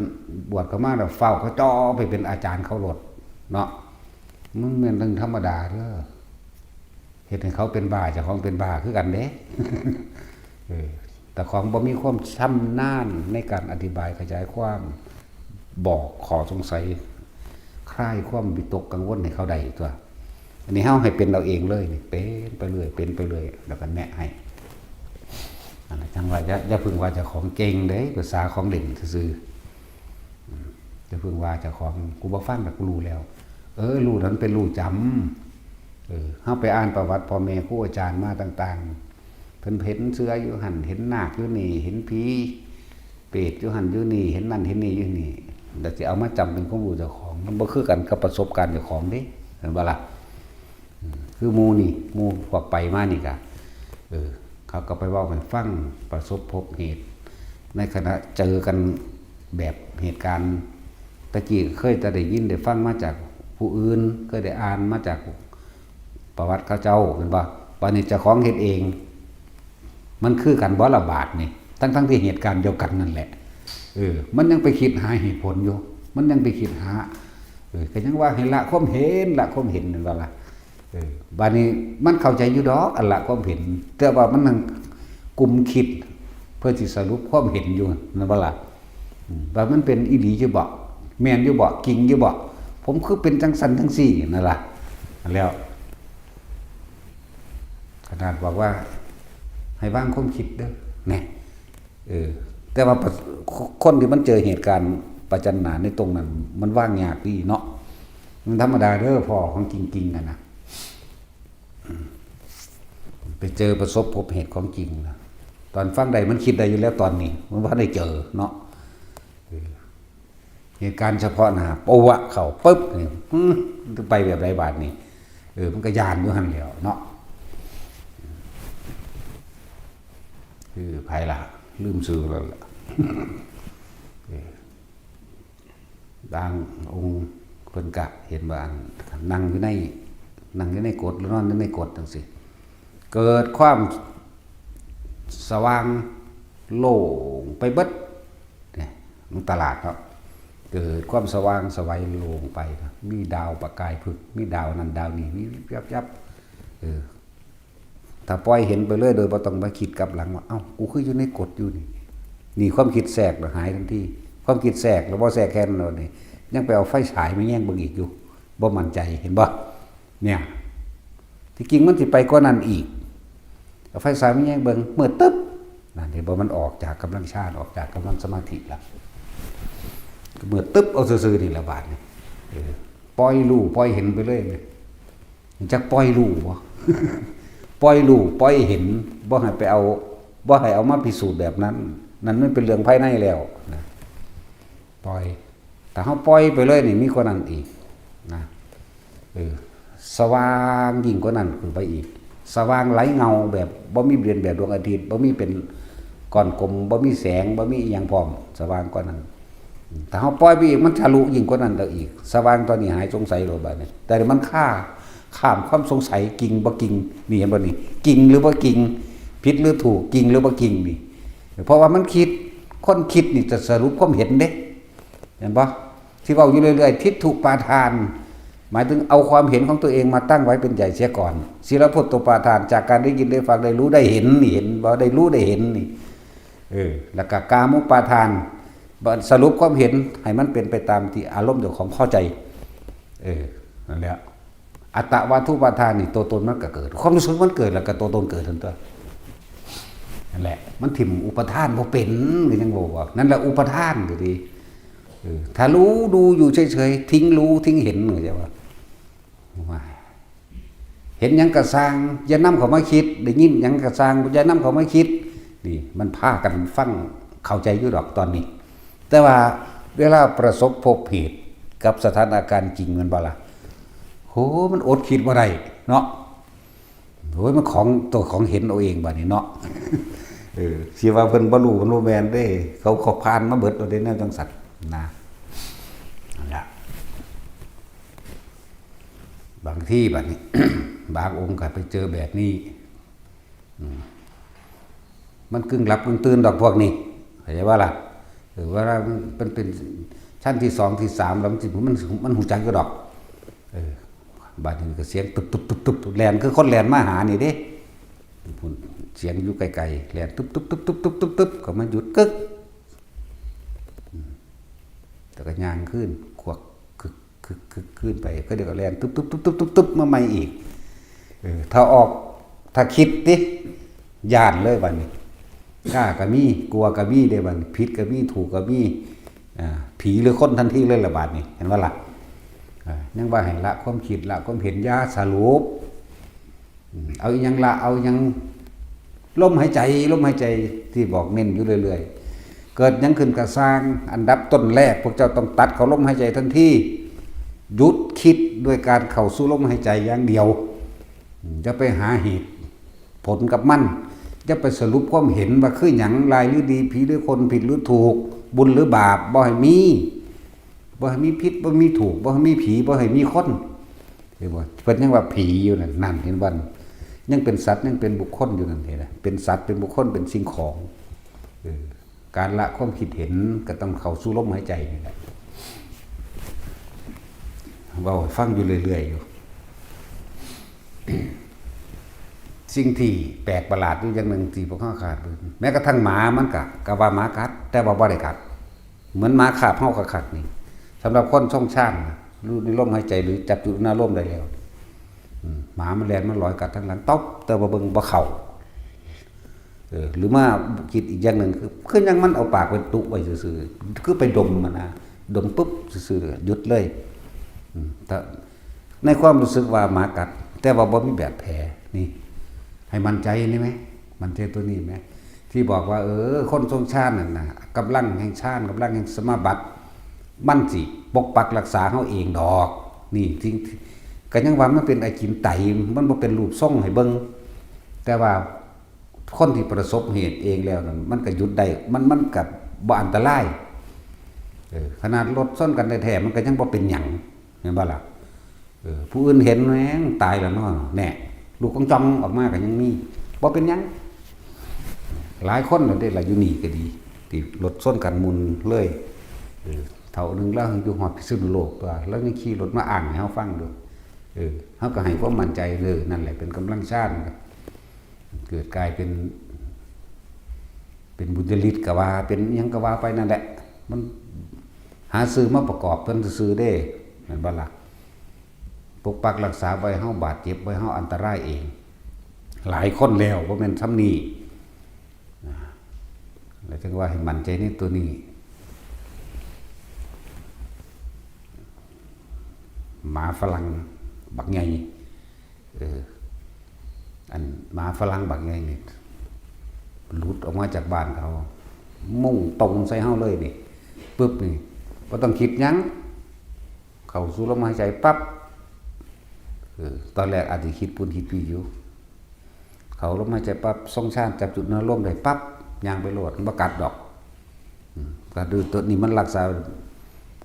บวชเข้ามาแล้วฟ้าวเขาจ่อไปเป็นอาจารย์เขาโลดเนาะ มันแม่นเรื่องธรรมดาเด้อ เฮ็ดให้เขาเป็นบ้า เจ้าของเป็นบ้าคือกันเด้ เออ แต่ของบ่มีความชำนาญในการอธิบายขยายความ บอกข้อสงสัย คลายความวิตกกังวลให้เขาได้ตัว อันนี้เฮาให้เป็นเอาเองเลยนี่ เป็นไปเรื่อย เป็นไปเรื่อย แล้วก็แนะให้ อันนั้นจั่งว่าอย่า อย่าเพิ่งว่าเจ้าของเก่งเด้ ภาษาของเล่นซื่อๆ อืม อย่าเพิ่งว่าเจ้าของ กูบ่ฟังดอก กูรู้แล้ว เออ รู้นั้นเป็นรู้จำ เออ เฮาไปอ่านประวัติพ่อแม่ครูอาจารย์มาต่างๆ เพิ่นเห็นเสืออยู่หั่น เห็นนาคอยู่นี่ เห็นผีเปรตอยู่หั่นอยู่นี่ เห็นนั่นเห็นนี่อยู่นี่ แล้วสิเอามาจำเป็นความรู้เจ้าของ มันบ่คือกันกับประสบการณ์เจ้าของเด้ แม่นบ่ล่ะ อืม คือหมู่นี่ หมู่พวกไปมานี่กะ เออ เขาก็ไปเว้าให้ฟัง ประสบพบเหตุ ในขณะเจอกันแบบเหตุการณ์ ตะกี้เคยแต่ได้ยินได้ฟังมาจากผู้อื่น เคยได้อ่านมาจากประวัติเขาเจ้า แม่นบ่ บัดนี้เจ้าของเฮ็ดเอง มันคือกันบ่ล่ะบาดนี่ ทั้งๆที่เหตุการณ์เดียวกันนั่นแหละ เออ มันยังไปคิดหาเหตุผลอยู่ มันยังไปคิดหา เออ ก็ยังว่าให้ละความเห็น ละความเห็นนั่นว่าล่ะ เออ บาดนี้มันเข้าใจอยู่ดอก อันละความเห็น แต่ว่ามันนั่งกุมคิด เพื่อสิสรุปความเห็นอยู่นั่นว่าล่ะ อืม ว่ามันเป็นอีหลีอยู่บ่ แม่นอยู่บ่ จริงอยู่บ่ ผมคือเป็นจังซั่นจังซี่นั่นล่ะ แล้ว ขนาดบอกว่า ให้วางความคิดเด้อ แน่ เออ แต่ว่าประ- คนที่มันเจอเหตุการณ์ประจันหน้าในตรงนั้น มันวางยากดีเนาะ มันธรรมดาเด้อ พ่อของจริงๆ อะนะ อืม ไปเจอประสบพบเหตุของจริงนะ ตอนฟังได้มันคิดได้อยู่แล้วตอนนี้ มันบ่ได้เจอเนาะ เออ เหตุการณ์เฉพาะหน้า ปะวะเข้าปึ๊บนี่ อืม ไปแบบใดบาดนี่ เออ มันก็ย่านอยู่หั่นแหล้วเนาะ คือไผล่ะ ลืมชื่อแล้วล่ะ เออ บางองค์เพิ่นกะเห็นว่าอัน นั่งอยู่ใน นั่งอยู่ในกฎ หรือนอนอยู่ในกฎจังซี่ เกิดความสว่างโล่งไปเบิด เนี่ย มันตลาดเนาะ เกิดความสว่างไสวโล่งไปนะ มีดาวประกายผึก มีดาวนั่นดาวนี่ มียับยับ เออ ถ้าปล่อยเห็นไปเลยโดยบ่ต้องมาคิดกลับหลังว่า เอ้า กูคืออยู่ในกฎอยู่นี่ นี่ความคิดแทรกน่ะหายทันที ความคิดแทรกแล้วบ่แทรกแค่นั้นนี่ ยังไปเอาไฟฉายมาแยงเบิ่งอีกอยู่ บ่มั่นใจ เห็นบ่ เนี่ย ที่จริงมันสิไปกว่านั้นอีก เอาไฟฉายมาแยงเบิ่ง มืดตึ๊บ นั่นเห็นบ่ มันออกจากกำลังฌาน ออกจากกำลังสมาธิแล้ว มืดตึ๊บเอาซื่อๆ นี่ละบาดนี่ เออ ปล่อยรู้ ปล่อยเห็นไปเลยนี่ จักปล่อยรู้บ่ ปล่อยรู้ ปล่อยเห็น บ่ให้ไปเอา บ่ให้เอามาพิสูจน์แบบนั้น นั่นมันเป็นเรื่องภายในแล้วนะ ปล่อย ถ้าเฮาปล่อยไปเลยนี่ มีกว่านั้นอีกนะ เออ สว่างยิ่งกว่านั้นขึ้นไปอีก สว่างไหลเงาแบบบ่มีเลียนแบบดวงอาทิตย์ บ่มีเป็นก้อนกลม บ่มีแสง บ่มีอีหยังพร้อม สว่างกว่านั้น ถ้าเฮาปล่อยไปอีก มันทะลุยิ่งกว่านั้นแล้วอีก สว่างตอนนี้หายสงสัยโลดบาดนี้ แต่มันฆ่า ข้ามความสงสัย จริงบ่จริง นี่เห็นบ่นี่ จริงหรือบ่จริง ผิดหรือถูก จริงหรือบ่จริงนี่ เพราะว่ามันคิด คนคิดนี่จะสรุปความเห็นเด้ เห็นบ่ ที่เว้าอยู่เรื่อยๆ ทิฏฐุปาทาน หมายถึงเอาความเห็นของตัวเองมาตั้งไว้เป็นใหญ่เสียก่อน ศีลพจน์ปาทาน จากการได้ยินได้ฟังได้รู้ได้เห็นนี่ เห็นบ่ ได้รู้ได้เห็นนี่ เออ แล้วก็กามุปาทาน สรุปความเห็นให้มันเป็นไปตามที่อารมณ์เจ้าของพอใจ เออ นั่นแหละ อัตตวาทุปาทานนี่ ตัวตนมันก็เกิด ความรู้สึกมันเกิด แล้วก็ตัวตนเกิดทันตัว นั่นแหละ มันถิ่มอุปาทานบ่เป็น ก็ยังบอกว่า นั่นแหละอุปาทานก็ดี เออ ถ้ารู้ดูอยู่เฉยๆ ทิ้งรู้ทิ้งเห็น เข้าใจบ่ ว่า เห็นหยังก็ซ่าง อย่านำเข้ามาคิด ได้ยินหยังก็ซ่าง อย่านำเข้ามาคิด นี่ มันพากันฟังเข้าใจอยู่ดอกตอนนี้ แต่ว่าเวลาประสบพบเหตุกับสถานการณ์จริง แม่นบ่ล่ะ โห มันอดคิดบ่ได้เนาะ โอ้ย มันของ ตัวของเห็นเอาเองบาดนี้เนาะ เออ สิว่าเพิ่นบ่รู้ เพิ่นบ่แม่นเด้ เขา เขาผ่านมาเบิดแล้วเด้ แนวจังซั่นนะ นั่นล่ะ บางทีบาดนี้ บางองค์ก็ไปเจอแบบนี้ อืม มันกึ่งหลับกึ่งตื่นดอกพวกนี้ เข้าใจบ่ล่ะ เออ เวลามัน มันเป็นชั้นที่สองที่สามแล้ว มันสิ มัน มันฮู้จักอยู่ดอก เออ บาดนี้ก็เสียงตุ๊บตุ๊บตุ๊บตุ๊บตุ๊บ แล่นคือคนแล่นมาหานี่เด้ พู้น เสียงอยู่ไกลๆ แล่นตุ๊บตุ๊บตุ๊บตุ๊บตุ๊บตุ๊บตุ๊บ ก็มาหยุดกึก อืม แล้วก็ย่างขึ้น ขวัก กึก กึก กึก ขึ้นไป ก็เดี๋ยวก็แล่นตุ๊บตุ๊บตุ๊บตุ๊บตุ๊บตุ๊บ มาใหม่อีก เออ ถ้าออก ถ้าคิดติ ย่านเลยบัดนี้ กล้าก็มี กลัวก็มีเด้บัดนี้ ผิดก็มี ถูกก็มี อ่า ผีหรือคนทันทีเลยละบาดนี้ เห็นบ่ล่ะ อ่า ยังว่าให้ละความคิด ละความเห็น อย่าสรุป อืม เอาอีหยังละ เอาอีหยัง ลมหายใจ ลมหายใจ ที่บอกเน้นอยู่เรื่อยๆ เกิดหยังขึ้นก็ซ่าง อันดับต้นแรก พวกเจ้าต้องตัดเข้าลมหายใจทันที หยุดคิดด้วยการเข้าสู่ลมหายใจอย่างเดียว อืม อย่าไปหาเหตุผลกับมัน อย่าไปสรุปความเห็นว่าคือหยัง ร้ายหรือดี ผีหรือคน ผิดหรือถูก บุญหรือบาป บ่ให้มี บ่ให้มีผิด บ่มีถูก บ่ให้มีผี บ่ให้มีคน เห็นบ่ เพิ่นยังว่าผีอยู่นั่น นั่น เห็นบ่ ยังเป็นสัตว์ ยังเป็นบุคคลอยู่นั่น เห็นบ่ เป็นสัตว์ เป็นบุคคล เป็นสิ่งของ เออ การละความคิดเห็นก็ต้องเข้าสู่ลมหายใจนี่แหละ เว้าให้ฟังอยู่เรื่อยๆอยู่ สิ่งที่แปลกประหลาดอยู่อย่างหนึ่งที่พวกเราขาดบ่ได้ แม้กระทั่งหมามันกะ กะว่าหมากัด แต่ว่าบ่ได้กัด เหมือนหมาคาบเฮากะกัดนี่ สำหรับคนทรงฌานนะ รู้ในลมหายใจหรือจับจุดอารมณ์ได้แล้ว อืม หมามันแล่นมันลอยกัดทางหลัง ตบ แต่ว่าเบิ่งบ่เข้า เออ หรือมาคิดอีกอย่างหนึ่งคือ คือยังมันเอาปากไปตุไว้ซื่อๆ คือไปดมมันนะ ดมปุ๊บซื่อๆ หยุดเลย อืม แต่ในความรู้สึกว่าหมากัด แต่ว่าบ่มีแบบแผล นี่ ให้มั่นใจนี่ไหม มั่นใจตัวนี้ไหม ที่บอกว่า เออ คนทรงฌานนั่นนะ กำลังแห่งฌาน กำลังแห่งสมาบัติ มันสิปกปักรักษาเฮาเองดอก นี่ ที่ ก็ยังว่ามันเป็นอาจินไตย มันบ่เป็นรูปทรงให้เบิ่ง แต่ว่าคนที่ประสบเหตุเองแล้วนั่น มันก็หยุดได้ มัน มันก็บ่อันตราย เออ ขนาดรถชนกันแท้ๆ มันก็ยังบ่เป็นหยัง แม่นบ่ล่ะ เออ ผู้อื่นเห็นแม่งตายแล้วเนาะ แน่ ลูกของจองออกมาก็ยังมี บ่เป็นหยัง หลายคนแล้วเด้ล่ะ อยู่นี่ก็ดี ที่รถชนกันหมุนเลย เออ เฒ่าหนึ่งแล้วอยู่ฮอดพิษณุโลกตัว แล้วยังขี่รถมาอ้างให้เฮาฟังดู เออ เฮาก็ให้ความมั่นใจ เออ นั่นแหละเป็นกำลังฌาน เกิดกลายเป็น เป็นบุญญาฤทธิ์ก็ว่า เป็นหยังก็ว่าไปนั่นแหละ มันหาชื่อมาประกอบเพิ่นซื่อๆเด้ แม่นบ่ล่ะ ปกปักรักษาบ่ให้เฮาบาดเจ็บ บ่ให้เฮาอันตรายเอง หลายคนแล้ว บ่แม่นส่ำนี้ นะ แล้วจั่งว่าให้มั่นใจในตัวนี้ หมาฝรั่งบักใหญ่ เออ อันหมาฝรั่งบักใหญ่นี่ หลุดออกมาจากบ้านเขา มุ่งตรงใส่เฮาเลยนี่ ปึ๊บนี่ บ่ต้องคิดหยัง เข้าสู่ลมหายใจปั๊บ เออ ตอนแรกอาจสิคิดปุ้นคิดปี้อยู่ เข้าลมหายใจปั๊บ ทรงฌานจับจุดอารมณ์ได้ปั๊บ ย่างไปโลด มันบ่กัดดอก อืม ก็คือตัวนี้มันรักษา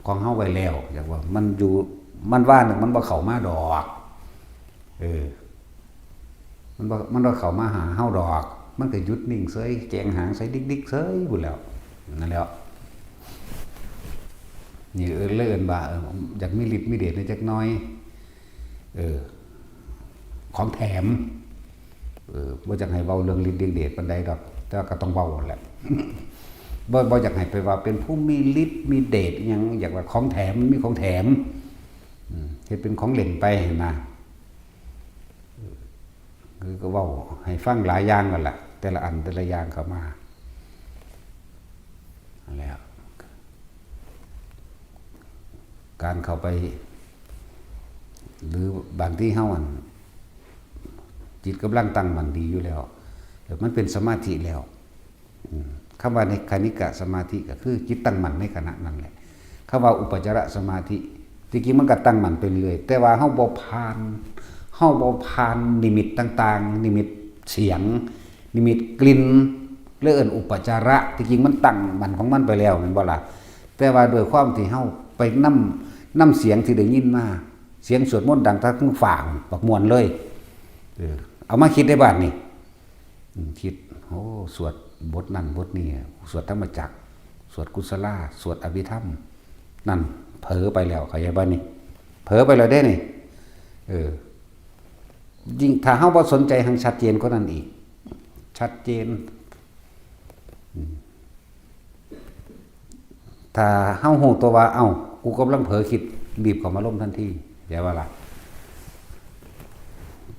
ของเฮาไว้แล้ว อยากว่ามันอยู่ มันว่าหนึ่งมันบ่เข้ามาดอก เออ มันบ่ มันบ่เข้ามาหาเฮาดอก มันก็หยุดนิ่งเฉย แกงหางใส่ดิกๆเฉยพู้นแหล้ว นั่นแหล้ว นี่เอิ้น เลยเอิ้นว่า เออ อยากมีฤทธิ์มีเดชในจักหน่อย เออ ของแถม เออ บ่อยากให้เว้าเรื่องฤทธิ์เรื่องเดชปานใดดอก แต่ว่าก็ต้องเว้าแหละ บ่ บ่อยากให้ไปว่าเป็นผู้มีฤทธิ์มีเดชอิหยัง อยากว่าของแถม มันมีของแถม อืม เฮ็ดเป็นของเล่นไปหั้นนะ คือก็เว้าให้ฟังหลายอย่างนั่นแหละ แต่ละอันแต่ละอย่างเข้ามา นั่นแหละ การเข้าไป หรือบางทีเฮาอัน จิตกำลังตั้งมั่นดีอยู่แล้ว แล้วมันเป็นสมาธิแล้ว อืม คำว่าในคณิกะสมาธิก็คือจิตตั้งมั่นในขณะนั้นแหละ คำว่าอุปจารสมาธิ ที่จริงมันก็ตั้งมั่นไปเรื่อย แต่ว่าเฮาบ่ผ่าน เฮาบ่ผ่านนิมิตต่างๆ นิมิตเสียง นิมิตกลิ่น เลยเอิ้นอุปจาระ ที่จริงมันตั้งมั่นของมันไปแล้ว แม่นบ่ล่ะ แต่ว่าด้วยความที่เฮาไปนำ นำเสียงที่ได้ยินมา เสียงสวดมนต์ดังทั้งฝั่ง บักม่วนเลย เออ เอามาคิดได้บาดนี่ อืม คิด โอ้ สวดบทนั้นบทนี้ สวดธรรมจักร สวดกุศลา สวดอภิธรรม นั่น เผลอไปแล้ว เข้าใจบ่นี่ เผลอไปแล้วเด้นี่ เออ ยิ่งถ้าเฮาบ่สนใจ หังชัดเจนกว่านั้นอีก ชัดเจน อืม ถ้าเฮารู้ตัวว่า เอ้า กูกำลังเผลอคิด รีบเข้ามาลมทันที เข้าใจบ่ล่ะ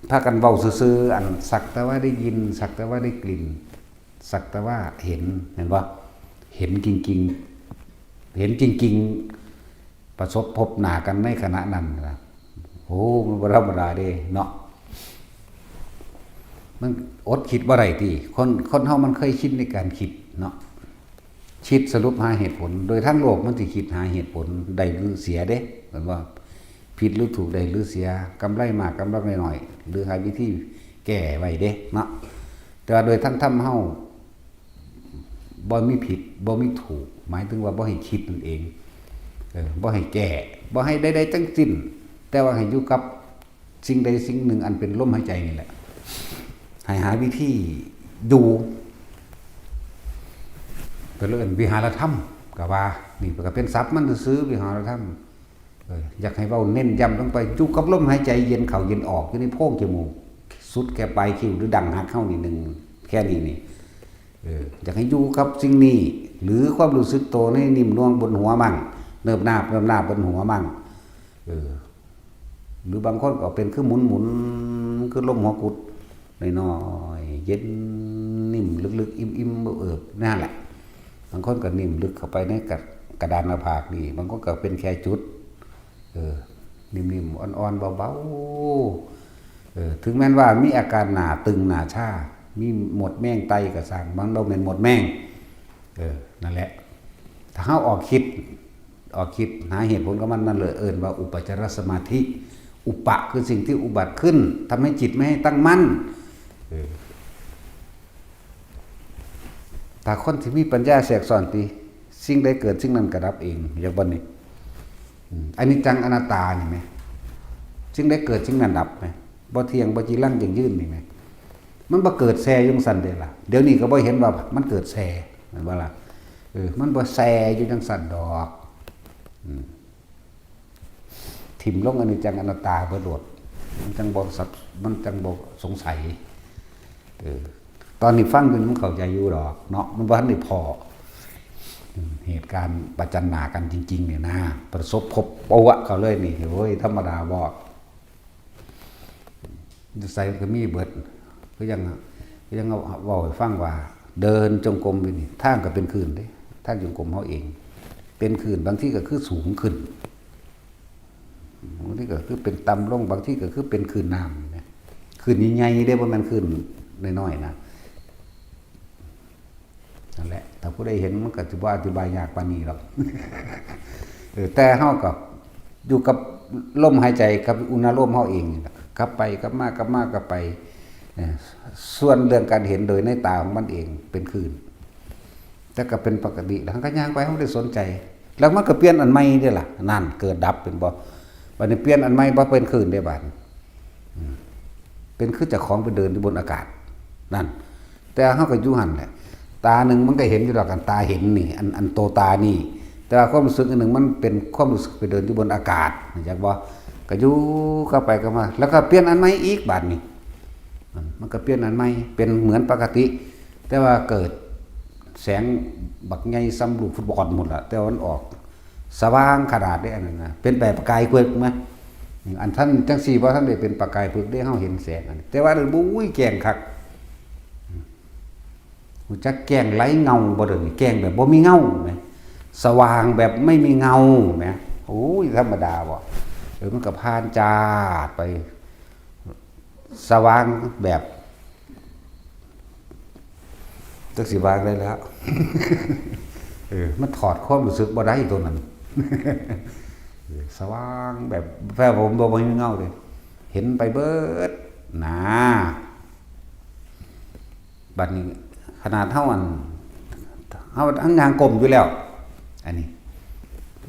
พากันเว้าซื่อๆ อันสักแต่ว่าได้ยิน สักแต่ว่าได้กลิ่น สักแต่ว่าเห็น เห็นบ่ เห็นจริงๆ เห็นจริงๆ ประสบพบหน้ากันในขณะนั้นนะ โอ้ มันบ่ธรรมดาเด้เนาะ มันอดคิดบ่ได้ติ คน คนเฮามันเคยชินในการคิดเนาะ คิดสรุปหาเหตุผล โดยทางโลกมันสิคิดหาเหตุผลได้หรือเสียเด้ แม่นบ่ ผิดหรือถูก ได้หรือเสีย กำไรมาก กำไรน้อย หรือหาวิธีแก้ไว้เด้เนาะ แต่ว่าโดยทางธรรมเฮา บ่มีผิด บ่มีถูก หมายถึงว่าบ่ให้คิดนั่นเอง เออ บ่ให้แก้ บ่ให้ใดๆทั้งสิ้น แต่ว่าให้อยู่กับสิ่งใดสิ่งหนึ่งอันเป็นลมหายใจนี่แหละ ให้หาวิธีอยู่ ก็เลยเอิ้นวิหารธรรม ก็ว่า นี่ก็เป็นศัพท์มันซื่อๆ วิหารธรรม เออ อยากให้เว้าเน้นย้ำลงไป อยู่กับลมหายใจเย็นเข้าเย็นออก อยู่ในโพรงจมูก สุดแค่ปลายคิ้วหรือดั้งหักเฮานิดนึง แค่นี้นี่ เออ อยากให้อยู่กับสิ่งนี้ หรือความรู้สึกตัวในนิ่มนวลบนหัวมั่ง เนิบนาบ เนิบนาบ บนหัวมั่ง เออ หรือบางคนก็เป็นคือหมุนๆ คือลมหัวกุด น้อยๆ เย็นนิ่มลึกๆ อิ่มๆ เอิบๆ นั่นแหละ บางคนก็นิ่มลึกเข้าไปในกระ กระดานหน้าผากนี่ บางคนก็เป็นแค่จุด เออ นิ่มๆ อ่อนๆ เบาๆ เออ ถึงแม้นว่ามีอาการหน้าตึงหน้าชา มีมดแมงไต่ก็ซ่าง มันบ่แม่นมดแมง เออ นั่นแหละ ถ้าเฮาออกคิด ออกคิดหาเหตุผลของมัน นั่นเลยเอิ้นว่าอุปจารสมาธิ อุปะคือสิ่งที่อุบัติขึ้น ทำให้จิตไม่ให้ตั้งมั่น เออ ถ้าคนที่มีปัญญาแทรกซ้อนติ สิ่งใดเกิดสิ่งนั้นก็ดับเอง อย่างบ่นี่ อืม อนิจจังอนัตตานี่แหม สิ่งใดเกิดสิ่งนั้นดับแหม บ่เที่ยง บ่จีรังยั่งยืนนี่แหม มันบ่เกิดแซ่อยู่จั่งซั้นเด้ล่ะ เดี๋ยวนี้ก็บ่เห็นว่ามันเกิดแซ่ แม่นบ่ล่ะ เออ มันบ่แซ่อยู่จั่งซั้นดอก อืม ถิ่มลงอนิจจังอนัตตาเบิดโลด มันจั่งบ่สับ มันจั่งบ่สงสัย เออ ตอนนี้ฟังอยู่นี่มันเข้าใจอยู่ดอกเนาะ มันบ่ทันได้พ้อ อืม เหตุการณ์ประจันหน้ากันจริงๆ เนี่ยนะ ประสบพบปะเข้าเลยนี่ โอ้ย ธรรมดาบ่ อยู่ไสก็มีเบิด ก็ยัง ก็ยังเว้าให้ฟังว่า เดินจงกรมอยู่นี่ ทางก็เป็นคลื่นเด้ ทางจงกรมเฮาเอง เป็นคลื่น บางทีก็คือสูงขึ้น บางทีก็คือเป็นต่ำลง บางทีก็คือเป็นคลื่นน้ำนี่นะ คลื่นใหญ่ๆ เด้ บ่แม่นคลื่นน้อยๆ นะ นั่นแหละ ถ้าผู้ใดเห็นมันก็สิบ่อธิบายยากปานนี้หรอก เออ แต่เฮาก็อยู่กับลมหายใจกับอุณาโลมเฮาเองนี่แหละ กลับไปกลับมากลับมากลับไป เออ ส่วนเรื่องการเห็นโดยในตาของมันเองเป็นคลื่น แต่ก็เป็นปกติ แล้วก็ย่างไป เฮาบ่ได้สนใจ แล้วมันก็เปลี่ยนอันใหม่เด้ล่ะ นั่น เกิดดับเป็นบ่ บัดนี้เปลี่ยนอันใหม่บ่ เป็นคลื่นเด้บาดนี้ อืม เป็นคือเจ้าของไปเดินอยู่บนอากาศ นั่น แต่เฮาก็อยู่หั่นแหละ ตาหนึ่งมันก็เห็นอยู่ดอก อันตาเห็นนี่ อัน อันโตตานี่ แต่ว่าความรู้สึกอันหนึ่งมันเป็นความรู้สึกไปเดินอยู่บนอากาศ เข้าใจบ่ ก็อยู่ กลับไปกลับมา แล้วก็เปลี่ยนอันใหม่อีกบาดนี้ มัน มันก็เปลี่ยนอันใหม่ เป็นเหมือนปกติ แต่ว่าเกิดแสงบักใหญ่ส่ำลูกฟุตบอลพู้นล่ะ แต่ว่ามันออกสว่างขนาดเด้ อันนั้นนะ เป็นแบบประกายเปลือกมา อันท่านจั่งซี้บ่ทันได้เป็นประกายเปลือกเด้ เฮาเห็นแสงอันนี้ แต่ว่าอันนั้น บุ้ย แจ้งคัก ฮู้จักแจ้งไร้เงาบ่เดี๋ยวนี้ แจ้งแบบบ่มีเงาแหม สว่างแบบไม่มีเงาแหม โอ้ย ธรรมดาบ่ เออ มันก็ผ่านจาดไป สว่างแบบ จักสิว่าได้แล้ว เออ มันถอดความรู้สึกบ่ได้ตัวนั้น เออ สว่างแบบ แปลว่าบ่ บ่มีเงาเลย เห็นไปเบิด นะ บัดนี้ขนาดเฮาอัน เฮาทั้งย่างก้มอยู่แล้ว อันนี้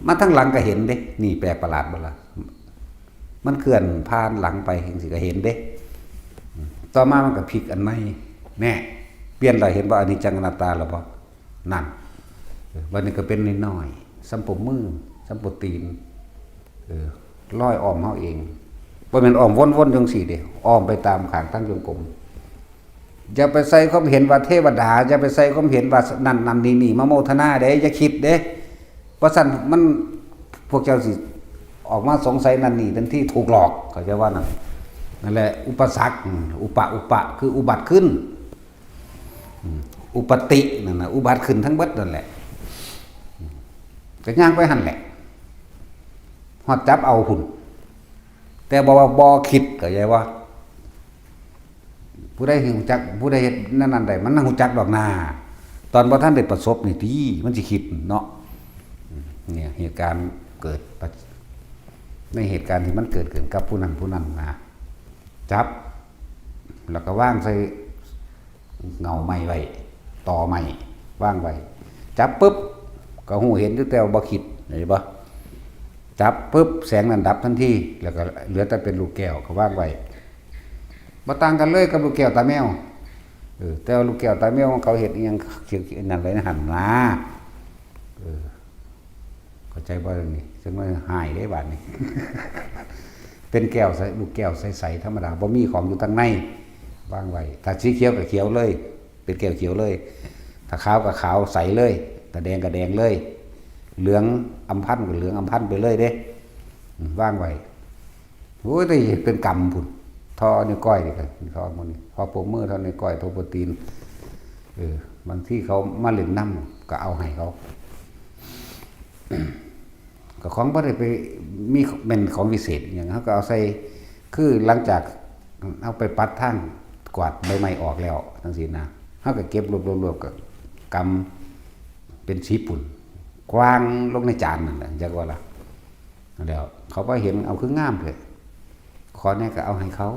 มาทางหลังก็เห็นเด้ นี่แปลกประหลาดบ่ล่ะ มันเคลื่อนผ่านหลังไปจั่งซี้ก็เห็นเด้ ต่อมามันก็พลิกอันใหม่ แน่ เปลี่ยนแล้ว เห็นบ่ อนิจจังอนัตตาแล้วบ่ นั่น เออ บัดนี้ก็เป็นน้อยๆ ส่ำปมมือ ส่ำปมตีน เออ ลอยอ้อมเฮาเอง บ่แม่นอ้อมวนๆ จั่งซี้เด้ อ้อมไปตามข้างทางจงกรม อย่าไปใส่ความเห็นว่าเทวดา อย่าไปใส่ความเห็นว่านั่นนั่นนี่นี่ มาโมทนาเด้ อย่าคิดเด้ เพราะฉะนั้นมัน พวกเจ้าสิออกมาสงสัยนั่นนี่ ทันทีถูกหลอก เข้าใจว่านั่น นั่นแหละ อุปสรรค อืม อุปะ อุปะ คืออุบัติขึ้น อืม อุปติ นั่นน่ะ อุบัติขึ้นทั้งเบิดนั่นแหละ อืม ก็ย่างไปหั่นแหละ ฮอดจับเอาพุ้น แต่บ่ว่าบ่คิด เข้าใจบ่ ผู้ใดฮู้จัก ผู้ใดเฮ็ดแนวนั้นได้ มันฮู้จักดอกนา ตอนบ่ทันได้ประสบนี่ติ มันสิคิดเนาะ อืม เนี่ย เหตุการณ์เกิดปะ ในเหตุการณ์ที่มันเกิดขึ้นกับผู้นั้นผู้นั้นนะ จับ แล้วก็วางใส่เงาไม้ไว้ ตอไม้ วางไว้ จับปุ๊บ ก็ฮู้เห็นอยู่ แต่ว่าบ่คิด เห็นบ่ จับปุ๊บ แสงนั้นดับทันที แล้วก็เหลือแต่เป็นลูกแก้ว ก็วางไว้ บ่ต่างกันเลยกับลูกแก้วตาแมว เออ แต่ว่าลูกแก้วตาแมวของเขาเฮ็ดอิหยัง เขียวๆ นั่นเลยนะ หั่นนะ เออ ก็ เข้าใจบ่เรื่องนี้ ซึ่งมันหายได้บาดนี้ เป็นแก้วใส ลูกแก้วใสๆธรรมดา บ่มีของอยู่ทางใน วางไว้ ถ้าสีเขียวก็เขียวเลย เป็นแก้วเขียวเลย ถ้าขาวก็ขาวใสเลย ถ้าแดงก็แดงเลย เหลืองอำพันก็เหลืองอำพันไปเลยเด้ อืม วางไว้ โอ้ย ได้เป็นกำพุ้น ท่อนิ้วก้อยนี่ก็ ท่อหมู่นี้ ท่อโป้งมือ ท่อนิ้วก้อย ท่อโป้งตีน เออ บางทีเขามาเล่นนำ ก็เอาให้เขา ก็ของบ่ได้ไปมีแม่นของวิเศษอิหยัง เขาก็เอาใส่ คือหลังจากเอาไปปัดทางกวาดใบไม้ออกแล้วจั่งซี้นะ เขาก็เก็บรวบๆๆ ก็กำเป็นสีปุ้น กวางลงในจานนั่นแหละ จักว่าล่ะ แล้วเขาพอเห็น เอาคืองามแท้ ขอแหน่ก็เอาให้เขา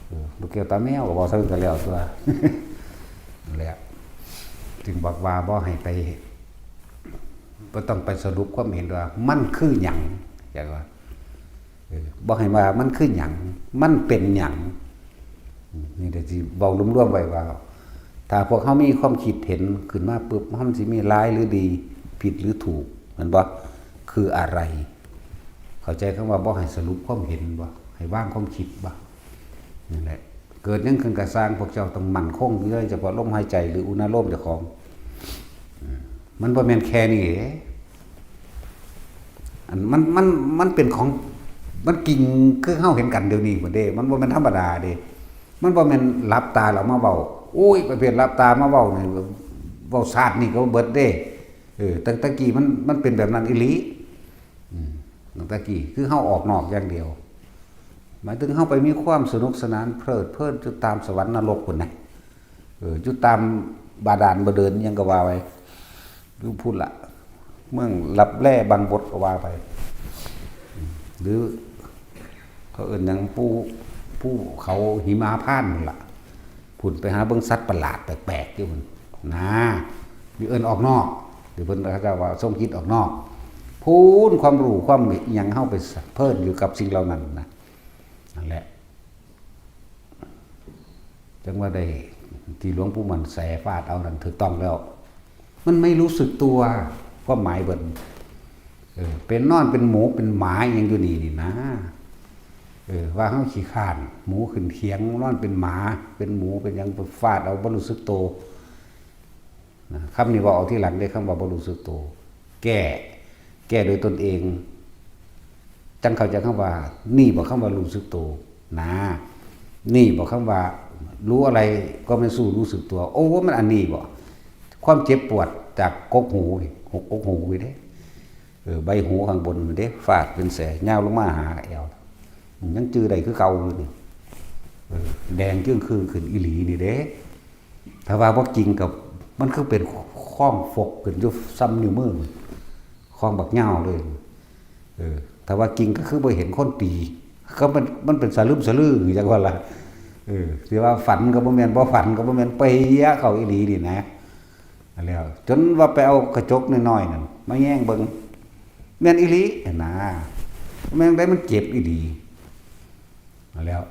เออ ลูกแก้วตาแมวก็บอกเท่านั้นก็แล้วตัว นั่นแหละ จึงบอกว่าบ่ให้ไป บ่ต้องไปสรุปความเห็นว่ามันคือหยัง จักว่า เออ บ่ให้ว่ามันคือหยัง มันเป็นหยัง นี่เดี๋ยวสิเว้ารวมๆไว้ว่า ถ้าพวกเขามีความคิดเห็นขึ้นมาปุ๊บ มันสิมีร้ายหรือดี ผิดหรือถูก แม่นบ่ คืออะไร เข้าใจคำว่าบ่ให้สรุปความเห็นบ่ ให้วางความคิดบ่ นั่นแหละ เกิดหยังขึ้นก็ซ่าง พวกเจ้าต้องมั่นคงอยู่เลย เฉพาะลมหายใจหรืออุณาโลมเจ้าของ อืม มันบ่แม่นแค่นี้เด้ อันมัน มัน มันเป็นของ มันจริงคือเฮาเห็นกันเดี๋ยวนี้พุ้นเด้ มันบ่แม่นธรรมดาเด้ มันบ่แม่นหลับตาแล้วมาเว้า โอ้ย ประเภทหลับตามาเว้านี่ เว้าชาตินี้ก็เบิดเด้ เออ ตั้งแต่กี้มัน มันเป็นแบบนั้นอีหลี อืม ตั้งแต่กี้คือเฮาออกนอกอย่างเดียว หมายถึงเฮาไปมีความสนุกสนานเพลิดเพลินอยู่ตามสวรรค์นรกพุ้นนะ เออ อยู่ตามบาดาลบ่เดินหยังก็ว่าไป อยู่พุ้นละ เมืองลับแลบังบดก็ว่าไป หรือเขาเอิ้นหยัง ภู ภูเขาหิมาพานต์นั่นล่ะ พุ้นไปหาเบิ่งสัตว์ประหลาดแปลกๆอยู่พุ้นนะ อยู่เอิ้นออกนอก หรือเพิ่นเขาเจ้าว่าทรงคิดออกนอก พุ้นความรู้ความอิหยังเฮาไปเพลินอยู่กับสิ่งเหล่านั้นนะ นั่นแหละ จั่งว่าได้ที่หลวงปู่มั่นแสฟาดเอานั่นถูกต้องแล้ว มันไม่รู้สึกตัว ความหมายเพิ่น เออ เป็นนอนเป็นหมูเป็นหมาอิหยังอยู่นี่นี่นะ เออ ว่าเฮาขี้คร้าน หมูขึ้นเขียง นอนเป็นหมา เป็นหมูเป็นหยัง ไปฟาดเอาบ่รู้สึกโต นะ คำนี้เว้าเอาทีหลังเด้ คำว่าบ่รู้สึกโต แก้ แก้โดยตนเอง จั่งเข้าใจคำว่า นี่บ่คำว่ารู้สึกโต นะ นี่บ่คำว่า รู้อะไรก็ไม่สู้รู้สึกตัว โอ้ มันอันนี้บ่ ความเจ็บปวดจากกกหูนี่ หก กกหูนี่เด้ เออ ใบหูข้างบนนี่เด้ ฟาดเป็นแส ยาวลงมาหาแอว ยังจื่อได้คือเก่าอยู่นี่ เออ แดงจึ่งครึ่งขึ้นอีหลีนี่เด้ ถ้าว่าบ่จริงก็ มันคือเป็นข้องฟกขึ้นอยู่ส่ำนิ้วมือ ข้องบักยาวเลย เออ ถ้าว่าจริงก็คือบ่เห็นคนตี ก็มัน มันเป็นสลึมสลืออยู่จั่งว่าล่ะ เออ สิว่าฝันก็บ่แม่น บ่ฝันก็บ่แม่น เปียะเข้าอีหลีนี่นะ นั่นแหล้ว จนว่าไปเอากระจกน้อยๆนั่นมาแยงเบิ่ง แม่นอีหลีหั่นนะ แม่นได้มันเจ็บอีหลี นั่นแหล้ว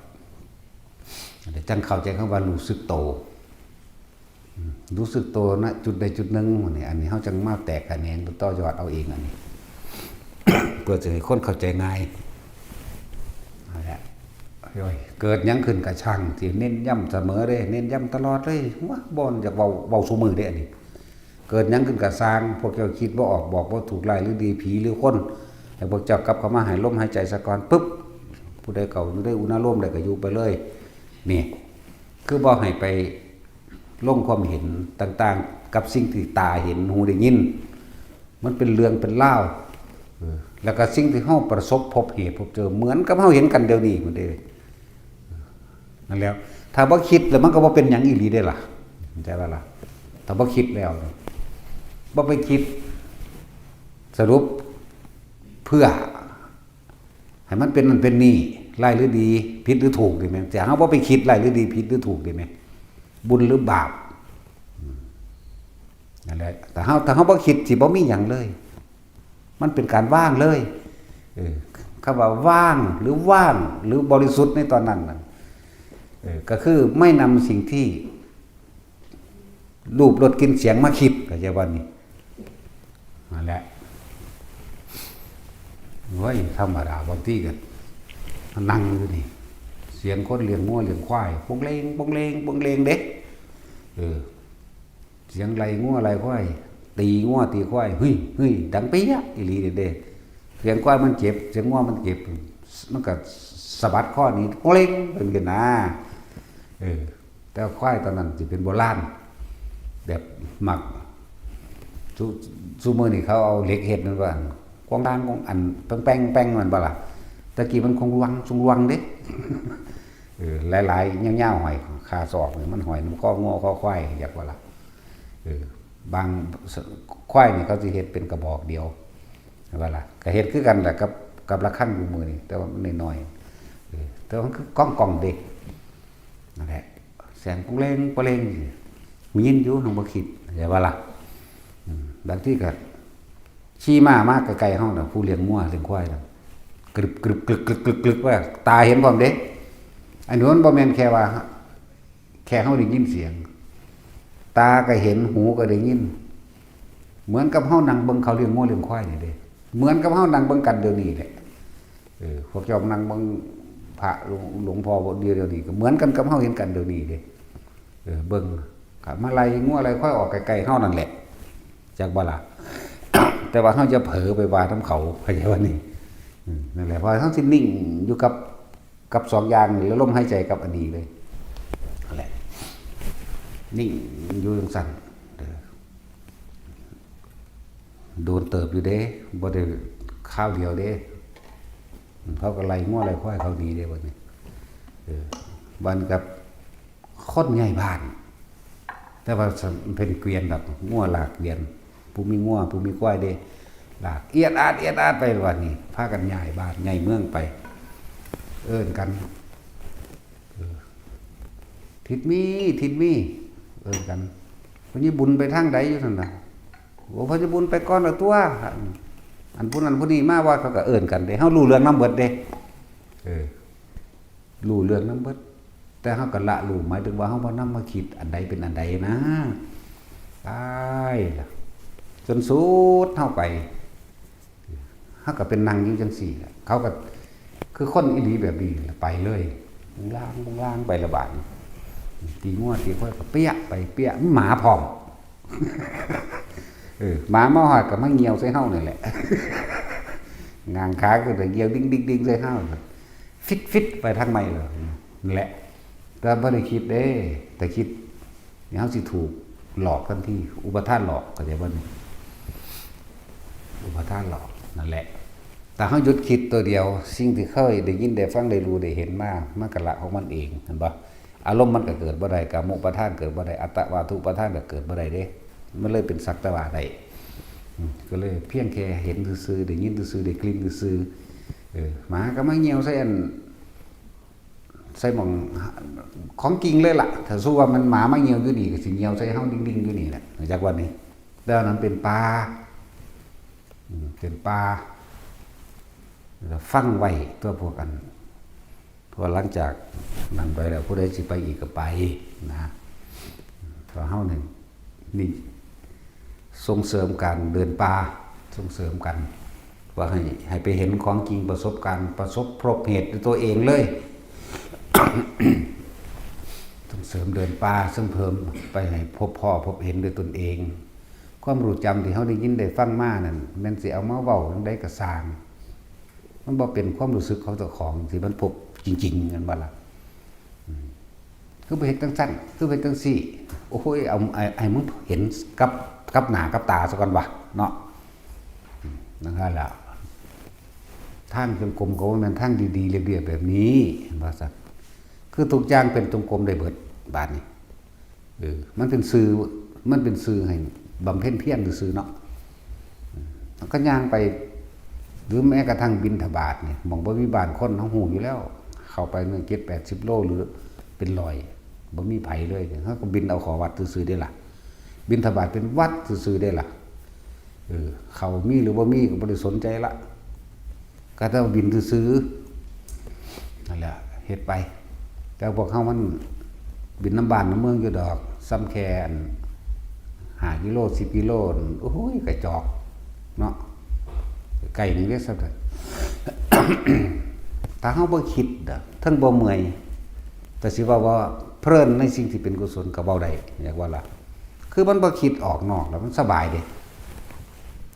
เดี๋ยวจั่งเข้าใจคำว่ารู้สึกโต อืม รู้สึกโตนะจุดใดจุดหนึ่งนี่ อันนี้เฮาจั่งมาแตกแขนงต่อยอดเอาเองอันนี้ เพื่อจะให้คนเข้าใจง่าย นั่นแหละ โอ้ย เกิดหยังขึ้นก็ช่าง สิเน้นย้ำเสมอเด้ เน้นย้ำตลอดเลย ว้า บ่อยากเว้า เว้าซุมื้อเด้อันนี้ เกิดหยังขึ้นก็ซ่าง พวกเจ้าคิดบ่ออก บอกบ่ถูก ร้ายหรือดี ผีหรือคน ให้พวกเจ้ากลับเข้ามาหายลมหายใจซะก่อน ปึ๊บ ผู้ใดเข้าอยู่ในอุณาโลมได้ก็อยู่ไปเลย นี่ คือบ่ให้ไปลงความเห็นต่างๆ กับสิ่งที่ตาเห็น หูได้ยิน มันเป็นเรื่องเป็นราว เออ แล้วก็สิ่งที่เฮาประสบพบเหตุพบเจอ เหมือนกับเฮาเห็นกันเดี๋ยวนี้พุ้นเด้ นั่นแหล้ว ถ้าบ่คิดแล้วมันก็บ่เป็นหยังอีหลีเด้ล่ะ เข้าใจบ่ล่ะ ถ้าบ่คิดแล้ว บ่ไปคิด สรุป เพื่อ ให้มันเป็นนั่นเป็นนี่ ร้ายหรือดี ผิดหรือถูก ดีไหม แต่เฮาบ่ไปคิด ร้ายหรือดี ผิดหรือถูก ดีไหม บุญหรือบาป อืม นั่นแหละ แต่เฮา ถ้าเฮาบ่คิด สิบ่มีหยังเลย มันเป็นการว่างเลย เออ คำว่าว่างหรือว่างหรือบริสุทธิ์ในตอนนั้นน่ะ เออ ก็คือไม่นำสิ่งที่รูปรสกลิ่นเสียงมาคิด เข้าใจบ่นี่ นั่นแหละ เฮ้ย ธรรมดา บางทีก็นั่งอยู่นี่ เสียงคนเลี้ยงงัวเลี้ยงควาย ปงเลง ปงเลง ปงเลงเด้ เออ เสียงไล่งัวไล่ควาย ตีงัวตีควาย เฮ้ย เฮ้ย ดังเปี้ยะ อีหลีเด้ เสียงควายมันเจ็บ เสียงงัวมันเจ็บ มันก็สะบัดคอหนี ปงเลง เป็นกันนะ เออ แต่ควายตอนนั้นสิเป็นโบราณ แบบหมัก ซุ ซุมื้อนี้เขาเอาเหล็กเฮ็ดนั่นว่า กวางกลางกวางอัน แป้งๆๆ แม่นบ่ล่ะ แต่กี้มันคงวัง ซุงวังเด้ เออ หลายๆ ยาวๆ ห้อยคาศอกนี่ มันห้อยนำคองัวคอควาย อยากว่าล่ะ เออ บาง ควายนี่เขาสิเฮ็ดเป็นกระบอกเดียว ว่าล่ะ ก็เฮ็ดคือกันแหละกับ กับระฆังอยู่มื้อนี้ แต่ว่ามันน้อยๆ เออ แต่ว่ามันคือก้องๆ เด้ นั่นแหละ แสงปงเลงปงเลง หูยินอยู่ หังบ่คิด อย่าว่าล่ะ อืม บางทีก็ ขี่ม้ามาใกล้ๆ เฮาน่ะ ผู้เลี้ยงงัวเลี้ยงควายน่ะ กรึบกรึบกรึบกรึบกรึบกรึบว่า ตาเห็นพร้อมเด้ อันนี้มันบ่แม่นแค่ว่า แค่เฮาได้ยินเสียง ตาก็เห็น หูก็ได้ยิน เหมือนกับเฮานั่งเบิ่งเขาเลี้ยงงัวเลี้ยงควายนี่เด้ เหมือนกับเฮานั่งเบิ่งกันเดี๋ยวนี้แหละ เออ พวกเจ้านั่งเบิ่งพระหลวง หลวงพ่อเดี๋ยวนี้ ก็เหมือนกันกับเฮาเห็นกันเดี๋ยวนี้เด้ เออ เบิ่ง ครับ มาไล่งัวไล่ควายออกไกลๆ เฮานั่นแหละ จักบ่ล่ะ แต่ว่าเฮาจะเผลอไปว่านำเขา เข้าใจบ่นี่ อืม นั่นแหละ เพราะเฮาสินิ่งอยู่กับ กับสองอย่างนี่ แล้วลมหายใจกับอันนี้เลย นั่นแหละ นิ่งอยู่จังซั่น เออ โดนเติบอยู่เด้ บ่ได้คราวเดียวเด้ เขาก็ไล่งัวไล่ควายเขาหนีเด้ บัดนี้ เออ บัดกับคนย้ายบ้าน แต่ว่าเป็นเกวียนดอก งัวลากเกวียน ผู้มีงัว ผู้มีควายเด้ ลากเอียดอาด เอียดอาดไป บัดนี้ พากันย้ายบ้าน ย้ายเมืองไป เอิ้นกัน เออ "ทิดมี ทิดมี" เอิ้นกัน "พ่อใหญ่บุญไปทางใดอยู่ซั่นน่ะ" "โอ้ พ่อใหญ่บุญไปก่อนละตัว" อันผู้นั้นผู้นี้มาว่าเขาก็เอิ้นกันเด้ เฮารู้เรื่องนำเบิดเด้ เออ รู้เรื่องนำเบิด แต่เฮาก็ละรู้ หมายถึงว่าเฮาบ่นำมาคิดอันใดเป็นอันใดนะ ตายละ จนสุดเฮาไป เฮาก็เป็นนั่งอยู่จังซี่แหละ เขาก็คือคนอีหลีแบบนี้แหละ ไปเลย ล่างล่างไปละบาด ตีงัวตีควายก็เปี้ยไปเปี้ย หมาพร้อม เออ หมามาฮอดก็มาเงี่ยวใส่เฮานี่แหละ ง้างขาขึ้นก็เงี่ยวดิ้งๆๆ ใส่เฮา ฟิดๆ ไปทางใหม่เลย นั่นแหละ แต่บ่ได้คิดเด้ แต่คิด นี่เฮาสิถูกหลอกทันที อุปาทานหลอก เข้าใจบ่นี่ อุปาทานหลอก นั่นแหละ ถ้าเฮาหยุดคิดตัวเดียว สิ่งที่เคยได้ยินได้ฟังได้รู้ได้เห็นมา มันก็ละของมันเอง เห็นบ่ อารมณ์มันก็เกิดบ่ได้ กามุปาทานเกิดบ่ได้ อัตตวาทุปาทานก็เกิดบ่ได้เด้ มันเลยเป็นสักแต่ว่าได้ อืม ก็เลยเพียงแค่เห็นซื่อๆ ได้ยินซื่อๆ ได้กลิ่นซื่อๆ เออ หมาก็มาเงี่ยวใส่อัน ใส่หม่องของจริงเลยล่ะ ถ้าสู้ว่ามันหมามาเงี่ยวอยู่นี่ก็สิเงี่ยวใส่เฮาดิ่งๆ อยู่นี่แหละ จักวันนี้ แต่อันนั้นเป็นป่า อืม เป็นป่า แล้วฟังไว้ตัวพวกอัน เพราะหลังจากนั้นไปแล้ว ผู้ใดสิไปอีกก็ไปนะ เพราะเฮานี่ นี่ ส่งเสริมการเดินป่า ส่งเสริมกัน ว่าให้ ให้ไปเห็นของจริง ประสบการณ์ ประสบพบเหตุด้วยตัวเองเลย ส่งเสริมเดินป่า ส่งเสริมไปให้พบพ้อพบเห็นด้วยตนเอง ความรู้จำที่เฮาได้ยินได้ฟังมานั่น แม่นสิเอามาเว้าจั่งใดก็ซ่าง มันบ่เป็นความรู้สึกของเจ้าของที่มันพบจริงๆ แม่นบ่ล่ะ อืม คือบ่เฮ็ดจั่งซั้น คือบ่เฮ็ดจั่งซี้ โอ้ย เอา ให้ ให้มึงเห็นกับ กับหน้ากับตาซะก่อนวะ เนาะ อืม นั่นแหละ ทางจงกรมก็บ่แม่นทางดีๆ เรียบๆ แบบนี้ ว่าซั่น คือทุกอย่างเป็นจงกรมได้เบิด บาดนี้ เออ มันเป็นสื่อ มันเป็นสื่อให้บำเพ็ญเพียรซื่อๆ เนาะ อืม แล้วก็ย่างไป หรือแม้กระทั่งบิณฑบาตเนี่ย หม่องบ่มีบ้านคน เฮาฮู้อยู่แล้ว เข้าไปเนี่ย เจ็ดแปดสิบโล หรือเป็นร้อย บ่มีไผเลยเนี่ย เฮาก็บิณเอาเข้าวัดซื่อๆ เด้ล่ะ บิณฑบาตเป็นวัดซื่อๆ เด้ล่ะ เออ เข้ามีหรือบ่มีก็บ่ได้สนใจละ ก็แต่ว่าบิณซื่อๆ นั่นแหละ เฮ็ดไป แต่พวกเฮามันบิณนำบ้านนำเมืองอยู่ดอก ส่ำแค่อัน ห้ากิโล สิบกิโล โอ้ย กระจอก เนาะ ใกล้หนึ่งเด้อสักเด้อ ถ้าเฮาบ่คิดเด้อ ทั้งบ่เมื่อย แต่สิว่า ว่าเพลินในสิ่งที่เป็นกุศลก็เว้าได้ อยากว่าล่ะ คือมันบ่คิดออกนอกแล้วมันสบายเด้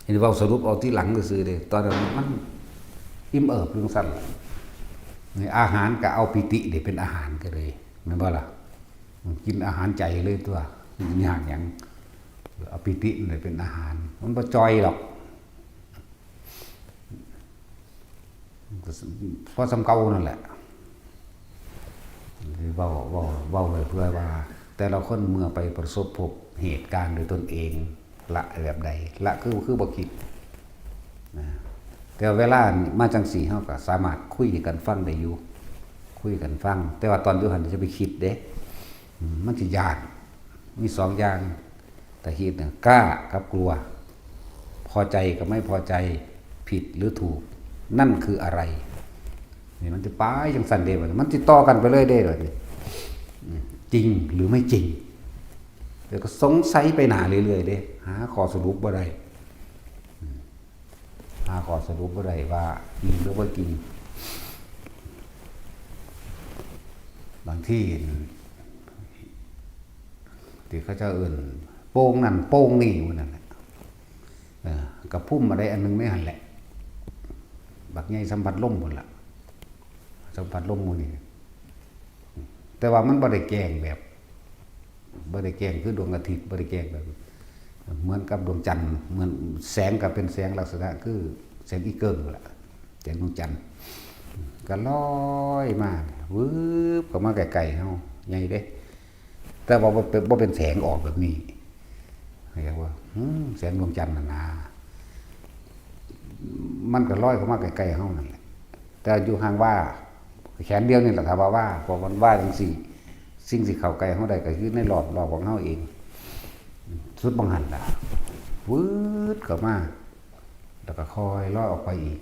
อันนี้เว้าสรุปเอาทีหลังซื่อๆเด้ ตอนนั้นมันอิ่มเอิบจั่งซั่นล่ะ นี่อาหารก็เอาปีตินี่เป็นอาหารก็เลย แม่นบ่ล่ะ กินอาหารใจเลยตัวยากหยัง เอาปีตินี่เป็นอาหาร มันบ่จ่อยดอก พอส่ำเก่านั่นแหละ เว้า เว้า เว้าไว้เพื่อว่า แต่ละคนเมื่อไปประสบพบเหตุการณ์ด้วยตนเอง ละแบบใด ละคือ คือบ่คิดนะ แต่เวลามาจั่งซี้ เฮาก็สามารถคุยกันฟังได้อยู่ คุยกันฟัง แต่ว่าตอนอยู่หั่นจะไปคิดเด้ อืม มันสิย้าน มีสองอย่าง ถ้าคิดเนี่ย กล้ากับกลัว พอใจกับไม่พอใจ ผิดหรือถูก นั่นคืออะไร นี่มันสิไปจั่งซั่นเด้ บัดนี้มันสิต่อกันไปเลยเด้ บัดนี้ อืม จริงหรือไม่จริง เดี๋ยวก็สงสัยไปหน้าเรื่อยๆเด้ หาข้อสรุปบ่ได้ อืม หาข้อสรุปบ่ได้ว่าจริงหรือบ่จริง บางที ที่เขาเจ้าเอิ้นโป่งนั่นโป่งนี่หมู่นั่นแหละ เออ กะพุ้มอะไรอันหนึ่งในหั่นแหละ บักใหญ่สัมผัสลมพุ้นล่ะ สัมผัสลมหมู่นี่ แต่ว่ามันบ่ได้แกล้งแบบ บ่ได้แกล้งคือดวงอาทิตย์ บ่ได้แกล้งแบบ เหมือนกับดวงจันทร์ เหมือนแสงก็เป็นแสงลักษณะคือแสงอีเกิ่งนั่นแหละ แสงดวงจันทร์ ก็ลอยมา วืบเข้ามาใกล้ๆเฮา ใหญ่เด้ แต่ว่าบ่เป็น บ่เป็นแสงออกแบบนี้ เรียกว่า อืม แสงดวงจันทร์น่ะนะ มันก็ลอยเข้ามาใกล้ๆเฮานั่นแหละ แต่อยู่ห่างว่า แขนเดียวนี่แหละ ถ้าว่าว่า เพราะมันว่าจั่งซี้ สิ่งที่เข้าใกล้เฮาได้ก็คือในรอบ รอบของเฮาเอง สุดบังหันล่ะ วืดเข้ามา แล้วก็ค่อยลอยออกไปอีก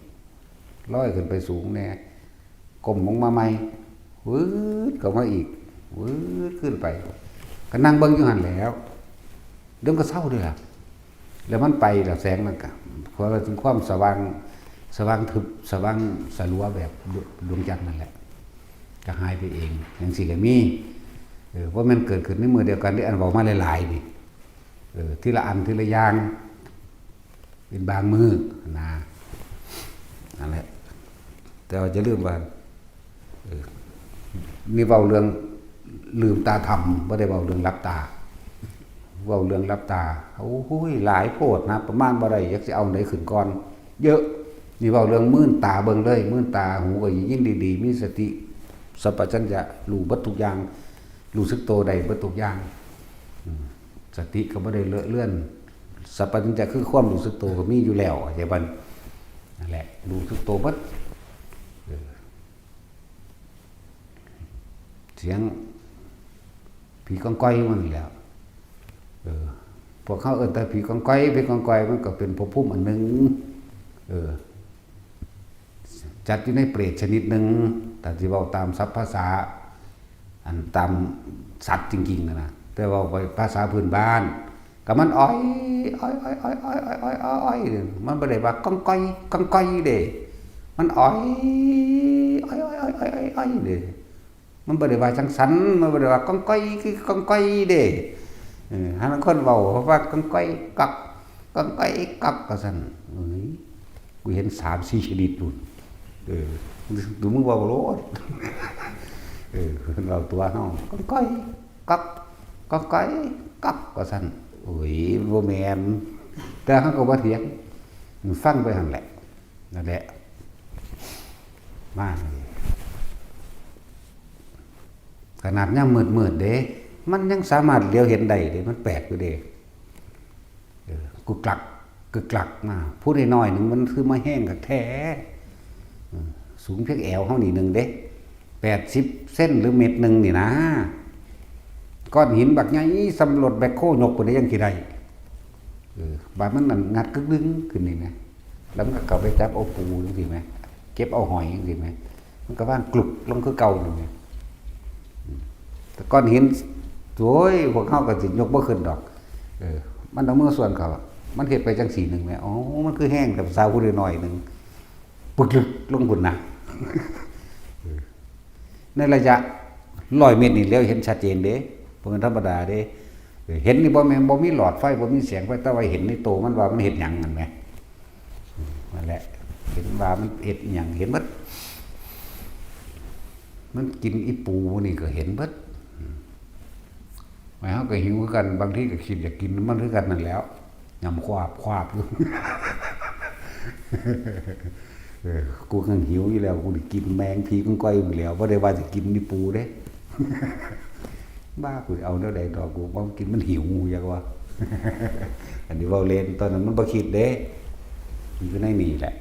ลอยขึ้นไปสูงแน่ ก้มลงมาใหม่ วืดเข้ามาอีก วืดขึ้นไป ก็นั่งเบิ่งอยู่หั่นแหล้ว เดี๋ยวมันก็เซาเด้ล่ะ แล้วมันไปแล้ว แสงมันก็ เพราะว่าถึงความสว่าง สว่างทึบ สว่างสลัวแบบดวงจันทร์นั่นแหละ ก็หายไปเอง จั่งซี้ก็มี เออ บ่แม่นเกิดขึ้นในมื้อเดียวกันเด้ อันเว้ามาหลายๆนี่ เออ ทีละอันทีละอย่าง เป็นบางมื้อนะ นั่นแหละ แต่ว่าอย่าลืมว่า เออ นี่เว้าเรื่องลืมตาทำ บ่ได้เว้าเรื่องหลับตา เว้าเรื่องหลับตา โอ้ย หลายโพดนะ ประมาณบ่ได้ จักสิเอาอันใดขึ้นก่อน เยอะ นี่เว้าเรื่องมืนตาเบิ่งเลย มืนตา หูก็ยินดีๆ มีสติ สัมปชัญญะ รู้เบิดทุกอย่าง รู้สึกโตได้เบิดทุกอย่าง อืม สติก็บ่ได้เลอะเลือน สัมปชัญญะคือความรู้สึกโตก็มีอยู่แล้ว เข้าใจบ่ นั่นแหละ รู้สึกโตเบิด เออ เสียงผีก้องก้อยมันแหล้ว เออ พวกเขาเอิ้นแต่ผีก้องก้อย ผีก้องก้อยมันก็เป็นภพภูมิอันหนึ่ง เออ จัดอยู่ในเปรตชนิดหนึ่ง ถ้าสิเว้าตามศัพท์ภาษา อันตามสัตว์จริงๆนะนะ แต่เว้าไปภาษาพื้นบ้าน ก็มันอ้อย อ้อย อ้อย มันบ่ได้ว่าก้องก้อย ก้องก้อยเด้ มันอ้อย อ้อย อ้อย เด้ มันบ่ได้ว่าจั่งซั้น มันบ่ได้ว่าก้องก้อย คือก้องก้อยเด้ เออ หาลางคนเว้าว่าก้องก้อยกัก ก้องก้อยกัก ว่าซั่น เอ้ย กูเห็นสามสี่ชนิดพู้น เออ ดูมึงเว้าโลด เออ เพิ่นเว้าตัวเฮา ก้องก้อยกัก ก้องก้อยกัก ว่าซั่น โอ้ย บ่แม่น แต่เฮาก็บ่เถียง ฟังไปหั่นแหละ นั่นแหละ มานี่ ขนาดยามมืดๆเด้ มันยังสามารถเหลียวเห็นได้เด้ มันแปลกอยู่เด้ เออ กุกกลัก กึกกลักมา ผู้น้อยๆหนึ่งมันคือมาแฮงคักแท้ เออ สูงเพียงแอวเฮานี่หนึ่งเด้ แปดสิบเซนหรือเมตรหนึ่งนี่นะ ก้อนหินบักใหญ่ส่ำรถแบ็คโฮยกพู้นเด้ยังสิได้ เออ บาดมันนั่นงัดกึกดึงขึ้นนี่แหม แล้วมันก็เข้าไปจับเอาปูจั่งซี้แหม เก็บเอาหอยจั่งซี้แหม มันก็วางกลุกลงคือเก่านี่แหม อืม แต่ก้อนหิน โอ้ย พวกเฮาก็สิยกบ่ขึ้นดอก เออ มันเอามือส่วนเข้า มันเฮ็ดไปจังซี่หนึ่งแหม อ๋อ มันคือแฮงแต่ภาษาผู้น้อยๆหนึ่ง ปึกลึกลงพุ้นนะ ในระยะร้อยเมตรนี่แล้วเห็นชัดเจนเด้ บ่แม่นธรรมดาเด้ เห็นนี่บ่แม่น บ่มีหลอดไฟ บ่มีแสงไฟ แต่ว่าเห็นในโตมันว่ามันเฮ็ดหยังนั่นแหม นั่นแหละ เห็นว่ามันเฮ็ดหยัง เห็นเบิด มันกินอีปูนี่ก็เห็นเบิด อืม ไอ้เฮาก็หิวคือกัน บางทีก็คิดอยากกินมันคือกันนั่นแหล้ว ยำควาบควาบอยู่ เออ กูก็หิวอยู่แล้ว กูได้กินแมงผีกองกอยอยู่แล้ว บ่ได้ว่าสิกินอีปูเด้ บ้า กูสิเอาแนวใดดอก กูบ่กินมันหิว อยากว่า อันนี้เว้าเล่น ตอนนั้นมันบ่คิดเด้ มันอยู่ในนี่แหละ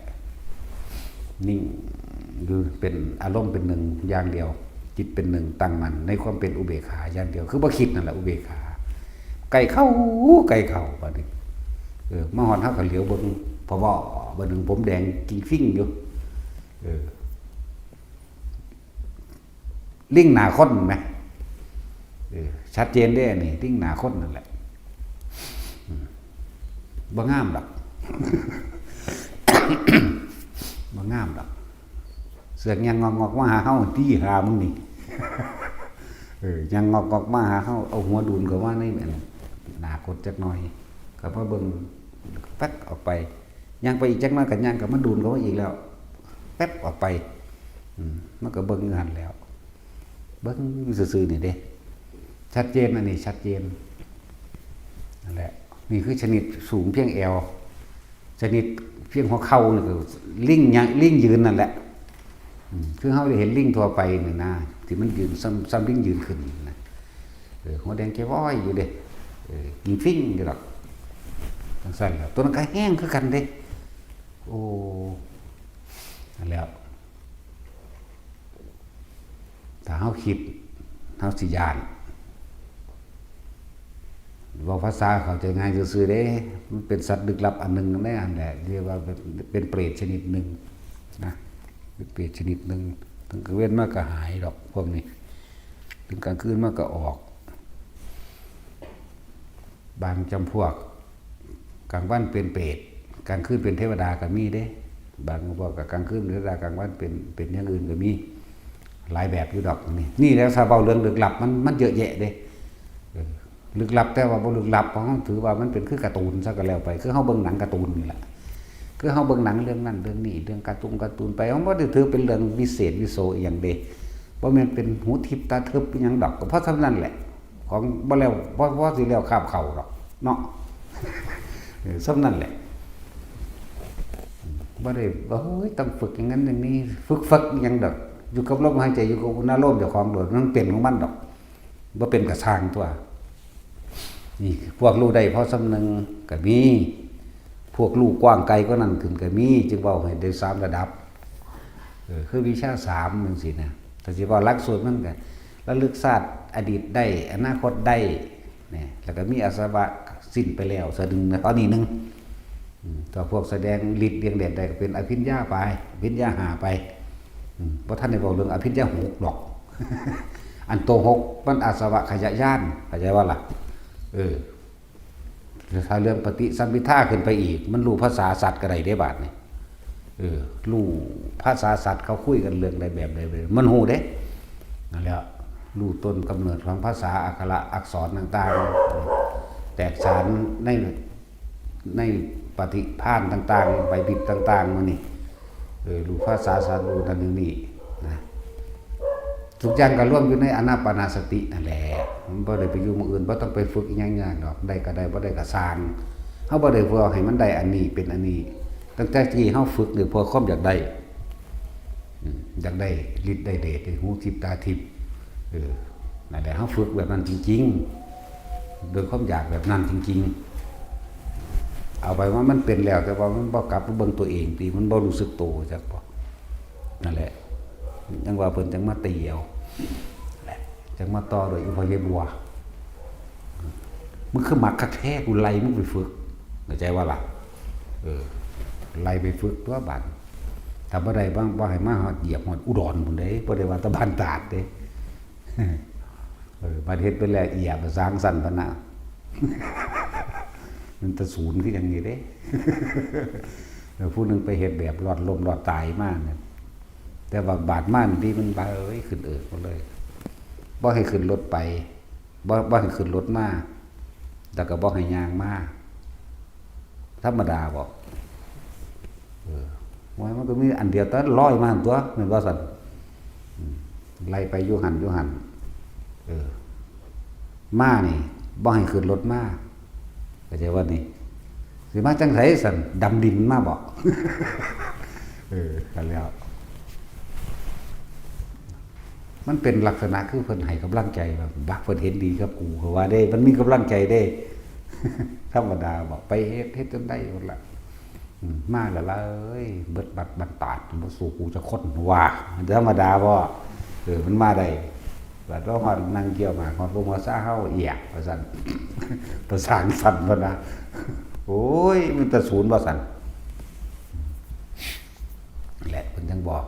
นิ่ง คือเป็นอารมณ์เป็นหนึ่งอย่างเดียว จิตเป็นหนึ่ง ตั้งมั่นในความเป็นอุเบกขาอย่างเดียว คือบ่คิดนั่นแหละอุเบกขา ใกล้เข้า ใกล้เข้า บัดนี้ เออ มาฮอดเฮาก็เหลียวเบิ่ง พอบ่ บัดนึงผมแดงกิงฟิ้งอยู่ เออ ลิงหน้าคนแหม เออ ชัดเจนเด้อันนี้ ลิงหน้าคนนั่นแหละ อืม บ่งามดอก บ่งามดอก เสือกย่างงอกๆมาหาเฮา ตี้หามึงนี่ เออ ย่างงอกๆมาหาเฮา เอาหัวดูนเข้ามาในอันหน้าคนจักหน่อย ก็มาเบิ่ง แป๊บออกไป ย่างไปอีกจักหน่อยก็ย่างก็มาดูนเข้ามาอีกแล้ว แป๊บออกไป อืม มันก็เบิ่งอยู่หั่นแหล้ว เบิ่งซื่อๆนี่เด้ ชัดเจน อันนี้ชัดเจน นั่นแหละ นี่คือชนิดสูงเพียงแอว ชนิดเพียงหัวเข่านี่ก็ลิงย่าง ลิงยืนนั่นแหละ อืม คือเฮาได้เห็นลิงทั่วไปนี่นะ ที่มันยืน ซ้ำ ซ้ำลิงยืนขึ้นนี่นะ เออ หัวแดงแจ้วอยอยู่เด้ เออ กิงฟิ้งอยู่ดอก จังซั่นแหละ ตัวนั้นก็แฮงคือกันเด้ โอ้ นั่นแหล้ว ถ้าเฮาคิด เฮาสิย้าน เว้าภาษาเข้าใจง่ายซื่อๆเด้ มันเป็นสัตว์ลึกลับอันหนึ่งในอันแหละ เรียกว่าเป็น เป็นเปรตชนิดหนึ่งนะ เป็นเปรตชนิดหนึ่ง ถึงกลางเว็นมาก็หายดอกพวกนี้ ถึงกลางคืนมาก็ออก บางจำพวก กลางวันเป็นเปรต กลางคืนเป็นเทวดาก็มีเด้ บางจำพวกก็กลางคืนเป็นเทวดา กลางวันเป็น เป็นอย่างอื่นก็มี หลายแบบอยู่ดอกนี่ นี่แหละ ถ้าเว้าเรื่องลึกลับ มัน มันเยอะแยะเด้ เออ ลึกลับแต่ว่าบ่ลึกลับ เพราะเฮาถือว่ามันเป็นคือการ์ตูนซะก็แล้วไป คือเฮาเบิ่งหนังการ์ตูนนี่แหละ คือเฮาเบิ่งหนังเรื่องนั้นเรื่องนี้ เรื่องการ์ตูนการ์ตูนไป เฮาบ่ได้ถือเป็นเรื่องวิเศษวิโสอีหยังเด้ บ่แม่นเป็นหูทิพย์ตาทิพย์อีหยังดอก ก็เพราะเท่านั้นแหละ ของบ่แล้ว บ่ บ่สิแล้วคาบเข่าดอกเนาะ เออ ส่ำนั้นแหละ บ่ได้ โอ้ย ต้องฝึกอย่างนั้นอย่างนี้ ฝึกฝึกอีหยังดอก อยู่กับลมหายใจ อยู่กับอุณาโลมเจ้าของโลด มันเป็นของมันดอก บ่เป็นก็ซ่างตั๊ว นี่ พวกรู้ได้พอส่ำหนึ่งก็มี พวกรู้กว้างไกลกว่านั้นขึ้นก็มี จึงเว้าให้ได้สามระดับ เออ คือวิชาสามจังซี้นะ ถ้าสิเว้าหลักสูตรมันก็ระลึกชาติอดีตได้ อนาคตได้ นี่ แล้วก็มีอาสวะสิ้นไปแล้ว เทื่อหนึ่งนะ ตอนนี้หนึ่ง อืม ถ้าพวกแสดงฤทธิ์เลียงแดดได้ก็เป็นอภิญญาไป อภิญญาห้าไป อืม บ่ทันได้เว้าเรื่องอภิญญาหกดอก อันโตหกมันอาสวะขยะญาณ เข้าใจบ่ล่ะ เออ ถ้าเรื่องปฏิสัมภิทาขึ้นไปอีก มันรู้ภาษาสัตว์ก็ได้เด้บาดนี้ เออ รู้ภาษาสัตว์เขาคุยกันเรื่องใดแบบใดแบบใด มันรู้เด้ นั่นแหละ รู้ต้นกำเนิดของภาษาอักขระอักษรต่างๆ แตกฉานใน ในปฏิภาณต่างๆ ใบบิดต่างๆ หมู่นี้ เออ รู้ภาษาสัตว์ รู้นั่นรู้นี่นะ ทุกอย่างก็รวมอยู่ในอานาปานสตินั่นแหละ มันบ่ได้ไปอยู่หม่องอื่น บ่ต้องไปฝึกอิหยังยากดอก ได้ก็ได้ บ่ได้ก็ซ่าง เฮาบ่ได้เพื่อให้มันได้อันนี้เป็นอันนี้ ตั้งแต่กี้เฮาฝึกนี่เพื่อความอยากได้ อืม อยากได้ฤทธิ์ได้เดช ได้หูทิพย์ตาทิพย์ เออ นั่นแหละ เฮาฝึกแบบนั้นจริงๆ โดยความอยากแบบนั้นจริงๆ เอาไปว่ามันเป็นแล้ว แต่ว่ามันบ่กลับมาเบิ่งตัวเองติ มันบ่รู้สึกโต จักบ่ นั่นแหละ จั่งว่าเพิ่นจั่งมาตีเอา จั่งมาต่อโดยอีพ่อยายบัว มึงคือมักคักแท้ กูไล่มึงไปฝึก เข้าใจบ่ล่ะ เออ ไล่ไปฝึกตั๊วบาด ถ้าบ่ได้ บ่ บ่ให้มาฮอด เหยียบฮอดอุดรพุ้นเด้ บ่ได้ว่าแต่บ้านตาดเด้ เออ บัดเฮ็ดไปแล้ว เอียบสางสั้นพะนะ มันตะศูนย์คือหยังนี่เด้ เออ ผู้หนึ่งไปเฮ็ดแบบรอดล้มรอดตายมาเนี่ย แต่ว่าบาดมานี่มันเบ้ยขึ้นเอิกหมดเลย บ่ให้ขึ้นรถไป บ่ บ่ให้ขึ้นรถมา แล้วก็บ่ให้ย่างมา ธรรมดาบ่ เออ ว่ามันก็มีอันเดียว แต่ลอยมาหั่นตั๊ว แม่นบ่ซั่น อืม ไล่ไปอยู่หั่นอยู่หั่น เออ มานี่ บ่ให้ขึ้นรถมา เข้าใจว่านี่ สิมาจั่งไสซั่น ดำดินมาบ่ เออ ก็แล้ว มันเป็นลักษณะคือเพิ่นให้กำลังใจว่า บัก เพิ่นเห็นดีกับกู เขาว่าเด้ มันมีกำลังใจเด้ ธรรมดาบ่ ไปเฮ็ด เฮ็ดจนได้หมดละ อืม มาละเอ้ย เบิดบัดบันตาด บ่สู้กูจักคน ว่า ธรรมดาบ่ เออ มันมาได้ บัดว่าฮอดนั่งเกี่ยวหมาก ฮอดลงมาซะเฮาเอียก ว่าซั่น ประสานสั่นพุ่นนะ โอ้ย มันตะศูนย์ ว่าซั่น แหละ เพิ่นจั่งบอก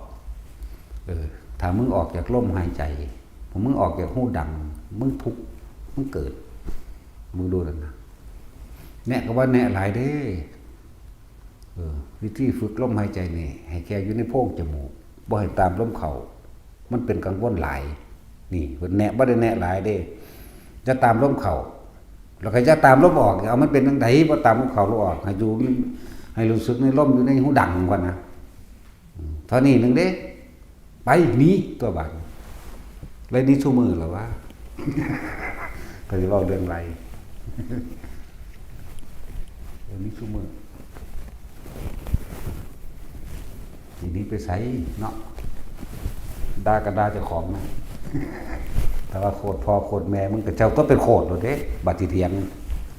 เออ ถ้ามึงออกจากลมหายใจ พอมึงออกจากฮูดัง มึงทุกข์ มึงเกิด มึงดูนั่นนะ แนะก็ว่าแนะหลายเด้ เออ วิธีฝึกลมหายใจนี่ ให้แค่อยู่ในโพรงจมูก บ่ให้ตามลมเข้า มันเป็นกังวลหลาย นี่ เพิ่นแนะ บ่ได้แนะหลายเด้ อย่าตามลมเข้า แล้วก็อย่าตามลมออก เอามันเป็นจั่งใด บ่ตามลมเข้าลมออก ให้อยู่ ให้รู้สึกในลมอยู่ในฮูดังก่อนนะ อืม เท่านี้หนึ่งเด้ ไปหนีตัวบาด เลยหนีซุมื้อแล้วว่า ก็สิเว้าเรื่องไล่ เลยหนีซุมื้อ สิหนีไปไสเนาะ ด่าก็ด่าเจ้าของนะ แต่ว่าโคตรพ่อโคตรแม่มึงก็เจ้าตัวเป็นโคตรโลดเด้ บาดสิเถียง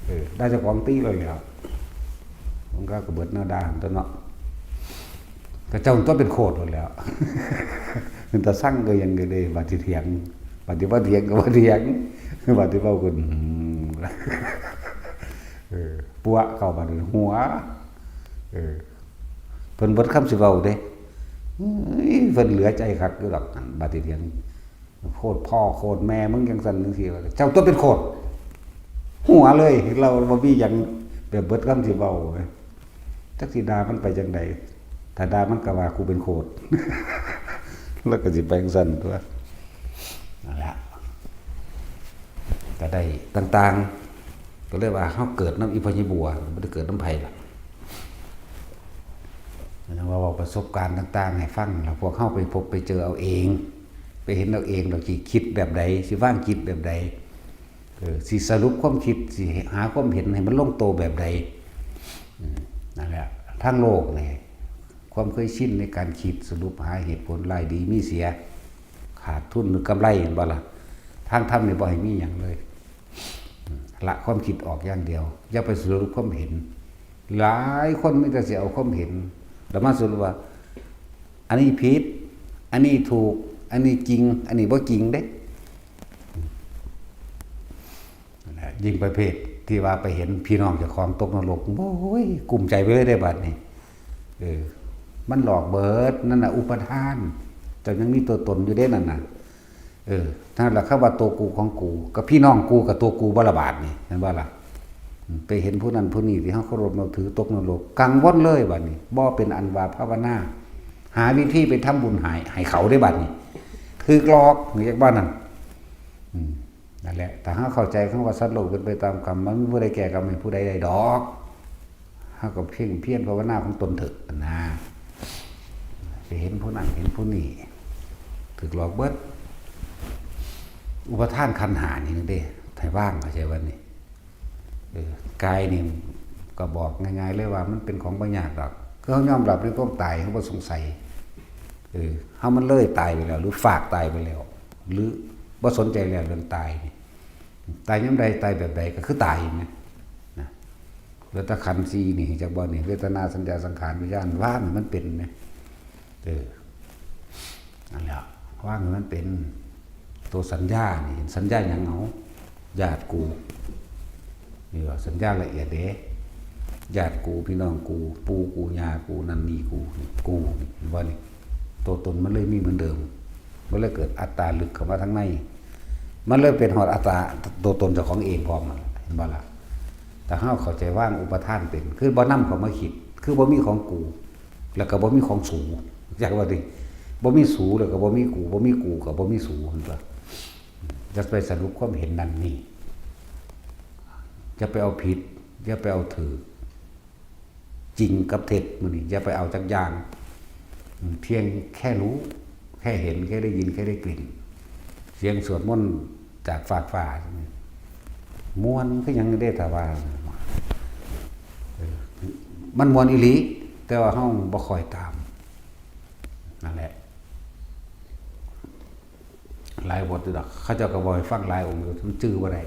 เออ ด่าเจ้าของติโลดแล้ว มันก็กระเบิดหน้าด่าหั่นตัวเนาะ ก็เจ้าตัวเป็นโคตรโลดแล้ว เป็นตาสั่งก็ยังก็ได้ บาดสิเถียง บาดสิบ่เถียงก็บ่เถียง บาดสิเว้าก็ อืม เออ ปัวเข้าบาดนี้หัว เออ เพิ่นเบิดคำสิเว้าเด้ เอ้ย เพิ่นเหลือใจคักอยู่ดอก บาดสิเถียง โคตรพ่อโคตรแม่มึงจั่งซั่นจั่งซี้ เจ้าตัวเป็นโคตร หัวเลย เราบ่มีหยัง แบบเบิดคำสิเว้าเว้ย จักสิด่ามันไปจั่งใด ถ้าด่ามันก็ว่ากูเป็นโคตร แล้วก็สิไปจั่งซั่นตั๊ว นั่นแหละ ก็ได้ต่างๆ ก็เลยว่าเฮาเกิดนำอีพ่อใหญ่บัว บ่ได้เกิดนำไผล่ะ นะ ว่าเว้าประสบการณ์ต่างๆ ให้ฟัง แล้วพวกเฮาไปพบไปเจอเอาเอง ไปเห็นเอาเอง แล้วสิคิดแบบใด สิวางจิตแบบใด เออ สิสรุปความคิด สิหาความเห็นให้มันลงโตแบบใด อืม นั่นแหละ ทางโลกนี่ ความเคยชินในการคิด สรุปหาเหตุผล รายดีมีเสีย ขาดทุนหรือกำไร เห็นบ่ล่ะ ทางธรรมนี่บ่ให้มีหยังเลย อืม ละความคิดออกอย่างเดียว อย่าไปสรุปความเห็น หลายคนมีแต่สิเอาความเห็น แล้วมาสรุปว่า อันนี้ผิด อันนี้ถูก อันนี้จริง อันนี้บ่จริงเด้ นะ ยิ่งประเภทที่ว่าไปเห็นพี่น้องเจ้าของตกนรก โอ้ย กุ้มใจไปเลยเด้บัดนี้ เออ มันหลอกเบิด นั่นน่ะ อุปาทาน เจ้ายังมีตัวตนอยู่เด้นั่นน่ะ เออ นั่นล่ะ คำว่าตัวกูของกู กับพี่น้องกูกับตัวกูบ่ละบาดนี่ เห็นบ่ล่ะ อืม ไปเห็นผู้นั้นผู้นี้ที่เฮาเคารพนับถือตกนรก กังวลเลยบัดนี้ บ่เป็นอันว่าภาวนา หาวิธีไปทำบุญให้ ให้เขาได้บัดนี้ ถืกหลอก เรียกว่านั่น อืม นั่นแหละ ถ้าเฮาเข้าใจคำว่าสัตว์โลกเป็นไปตามกรรม มันบ่มีผู้ใดแก้กรรมให้ผู้ใดได้ดอก เฮาก็เพียงเพียรภาวนาของตนเถอะนะ ไปเห็นผู้นั้นเห็นผู้นี้ ถืกหลอกเบิด อุปาทานขันธ์ห้านี่เด้ ให้วาง เข้าใจบ่นี่ เออ กายนี่ก็บอกง่ายๆเลยว่ามันเป็นของบ่ยากดอก คือเฮายอมรับในความตาย เฮาบ่สงสัย เออ เฮามันเลยตายไปแล้ว หรือฟากตายไปแล้ว หรือบ่สนใจแล้วเรื่องตายนี่ ตายยามใด ตายแบบใดก็คือตายนะ นะ เหลือแต่ขันธ์สี่นี่ จักบ่นี่ เวทนา สัญญา สังขาร วิญญาณ วางให้มันเป็นนะ เออ นั่นแหละ วางให้มันเป็น ตัวสัญญานี่ สัญญาหยังเอา ญาติกู นี่ว่าสัญญาละเอียดเด้ ญาติกู พี่น้องกู ปู่กู ย่ากู นั่นนี่กู นี่กู นี่ เห็นบ่นี่ ตัวตนมันเลยมีเหมือนเดิม มันเลยเกิดอัตตาลึกเข้ามาทางใน มันเลยเป็นฮอดอัตตา ตัวตนเจ้าของเองพร้อมนั่นแหละ เห็นบ่ล่ะ ถ้าเฮาเข้าใจวางอุปาทานเป็น คือบ่นำเข้ามาคิด คือบ่มีของกู แล้วก็บ่มีของสู จักว่าติ บ่มีสูแล้วก็บ่มีกู บ่มีกูก็บ่มีสู หั่นตั๊ว อย่าไปสรุปความเห็นนั่นนี่ อย่าไปเอาผิด อย่าไปเอาถืก จริงกับเท็จมื้อนี้ อย่าไปเอาจักอย่าง อืม เพียงแค่รู้ แค่เห็น แค่ได้ยิน แค่ได้กลิ่น เสียงสวดมนต์จากฟากฟ้า ม่วนคือหยังเด้ ถ้าว่า เออ มันม่วนอีหลี แต่ว่าเฮาบ่ค่อยตาม นั่นแหละ หลายบทอยู่ดอก เขาเจ้าก็บอกให้ฟังหลายองค์อยู่ มันจื่อบ่ได้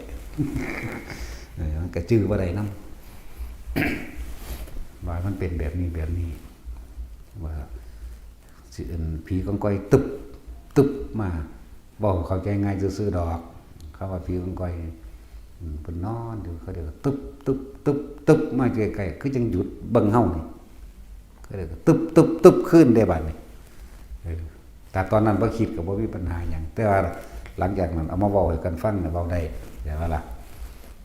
เออ มันก็จื่อบ่ได้นำ ว่ามันเป็นแบบนี้แบบนี้ ว่าสิเอิ้นผีกองกอยตึบ ตึบมา เว้าเข้าใจง่ายซื่อๆดอก เขาว่าผีกองกอย อืม เพิ่นนอนอยู่ เขาเรียกว่าตึบ ตึบ ตึบ ตึบ มาใกล้ๆ คือจั่งหยุดเบิ่งเฮานี่ เขาเรียกว่าตึบ ตึบ ตึบ ขึ้นได้บัดนี้ เออ แต่ตอนนั้นบ่คิดก็บ่มีปัญหาหยัง แต่ว่าหลังจากนั้นเอามาเว้าให้กันฟังน่ะเว้าได้ เข้าใจบ่ล่ะ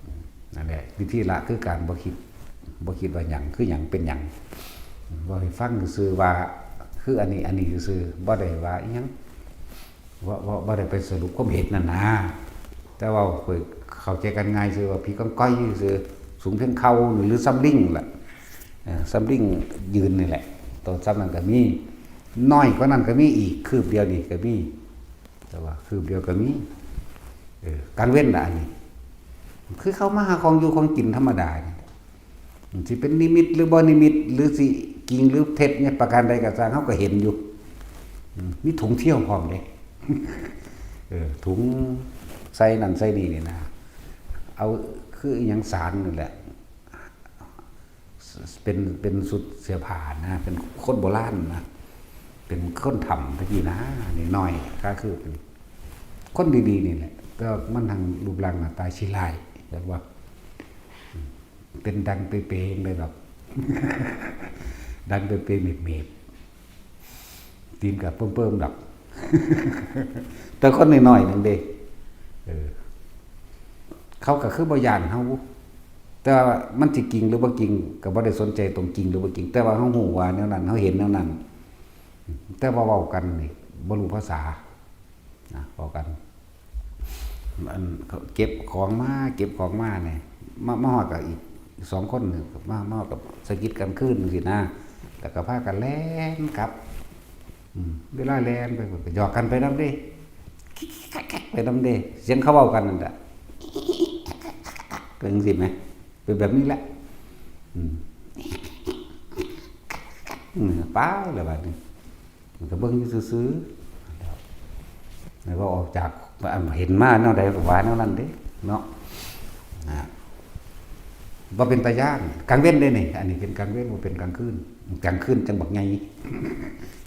อืม นั่นแหละ วิธีละคือการบ่คิด บ่คิดว่าหยังคือหยังเป็นหยัง เว้าให้ฟังซื่อๆว่า คืออันนี้ อันนี้ซื่อๆ บ่ได้ว่าอิหยัง บ่ บ่ บ่ได้ไปสรุปความเห็นนั่นนะ แต่ว่าข้อยเข้าใจกันง่ายซื่อว่าผีกองกอยซื่อ สูงเพียงเข่าหรือซำลิงล่ะ เอ่อ ซำลิงยืนนี่แหละ โตซำนั้นก็มี น้อยกว่านั้นก็มีอีก คืบเดียวนี่ก็มี แต่ว่าคืบเดียวก็มี เออ กลางเว็นล่ะอันนี้ คือเขามาหาของอยู่ของกินธรรมดานี่ สิเป็นนิมิตหรือบ่นิมิต หรือสิจริงหรือเท็จเนี่ย ประการใดก็ตาม เฮาก็เห็นอยู่ อืม มีถุงเที่ยวพร้อมเด้ เออ ถุงใส่นั่นใส่นี่นี่นะ เอาคืออิหยังสารนี่แหละ เป็น เป็นชุดเสื้อผ้านะ เป็นคนโบราณนะ เป็นคนถ้ำตะกี้นะ น้อยๆ ก็คือเป็นคนดีๆ นี่แหละ แต่ว่ามันทางรูปร่างหน้าตาขี้ร้าย แบบว่า เป็นดังเปเปเลยดอก ดังเปเปเมบๆ ตีนก็เปิ่มๆดอก แต่คนน้อยๆหนึ่งเด้ เออ เขาก็คือบ่ย้านเฮา แต่ว่ามันสิจริงหรือบ่จริง ก็บ่ได้สนใจตรงจริงหรือบ่จริง แต่ว่าเฮาฮู้ว่าแนวนั้น เฮาเห็นแนวนั้น แต่ว่าเว้ากันนี่บ่รู้ภาษา นะ เว้ากัน อัน เก็บของมา เก็บของมาเนี่ย มา มาฮอดกับอีกสองคนเนี่ย มา มาฮอดกับสะกิดกันคืนจั่งซี้นะ แล้วก็พากันแล่นกลับ อืม เวลาแล่นไปก็หยอกกันไปนำเด้ ไปนำเด้ เสียงเขาเว้ากันนั่นแหละ เป็นจั่งซี้ไหม เป็นแบบนี้แหละ อืม อืม ไปแล้วบัดนี้ มันก็เบิ่งอยู่ซื่อๆ แล้วว่าออกจาก เห็นมาแนวใดก็ว่าแนวนั้นเด้ เนาะ นะ บ่เป็นตาย้าน กลางเว็นเด้นี่ อันนี้เป็นกลางเว็น บ่เป็นกลางคืน กลางคืนจั่งบักใหญ่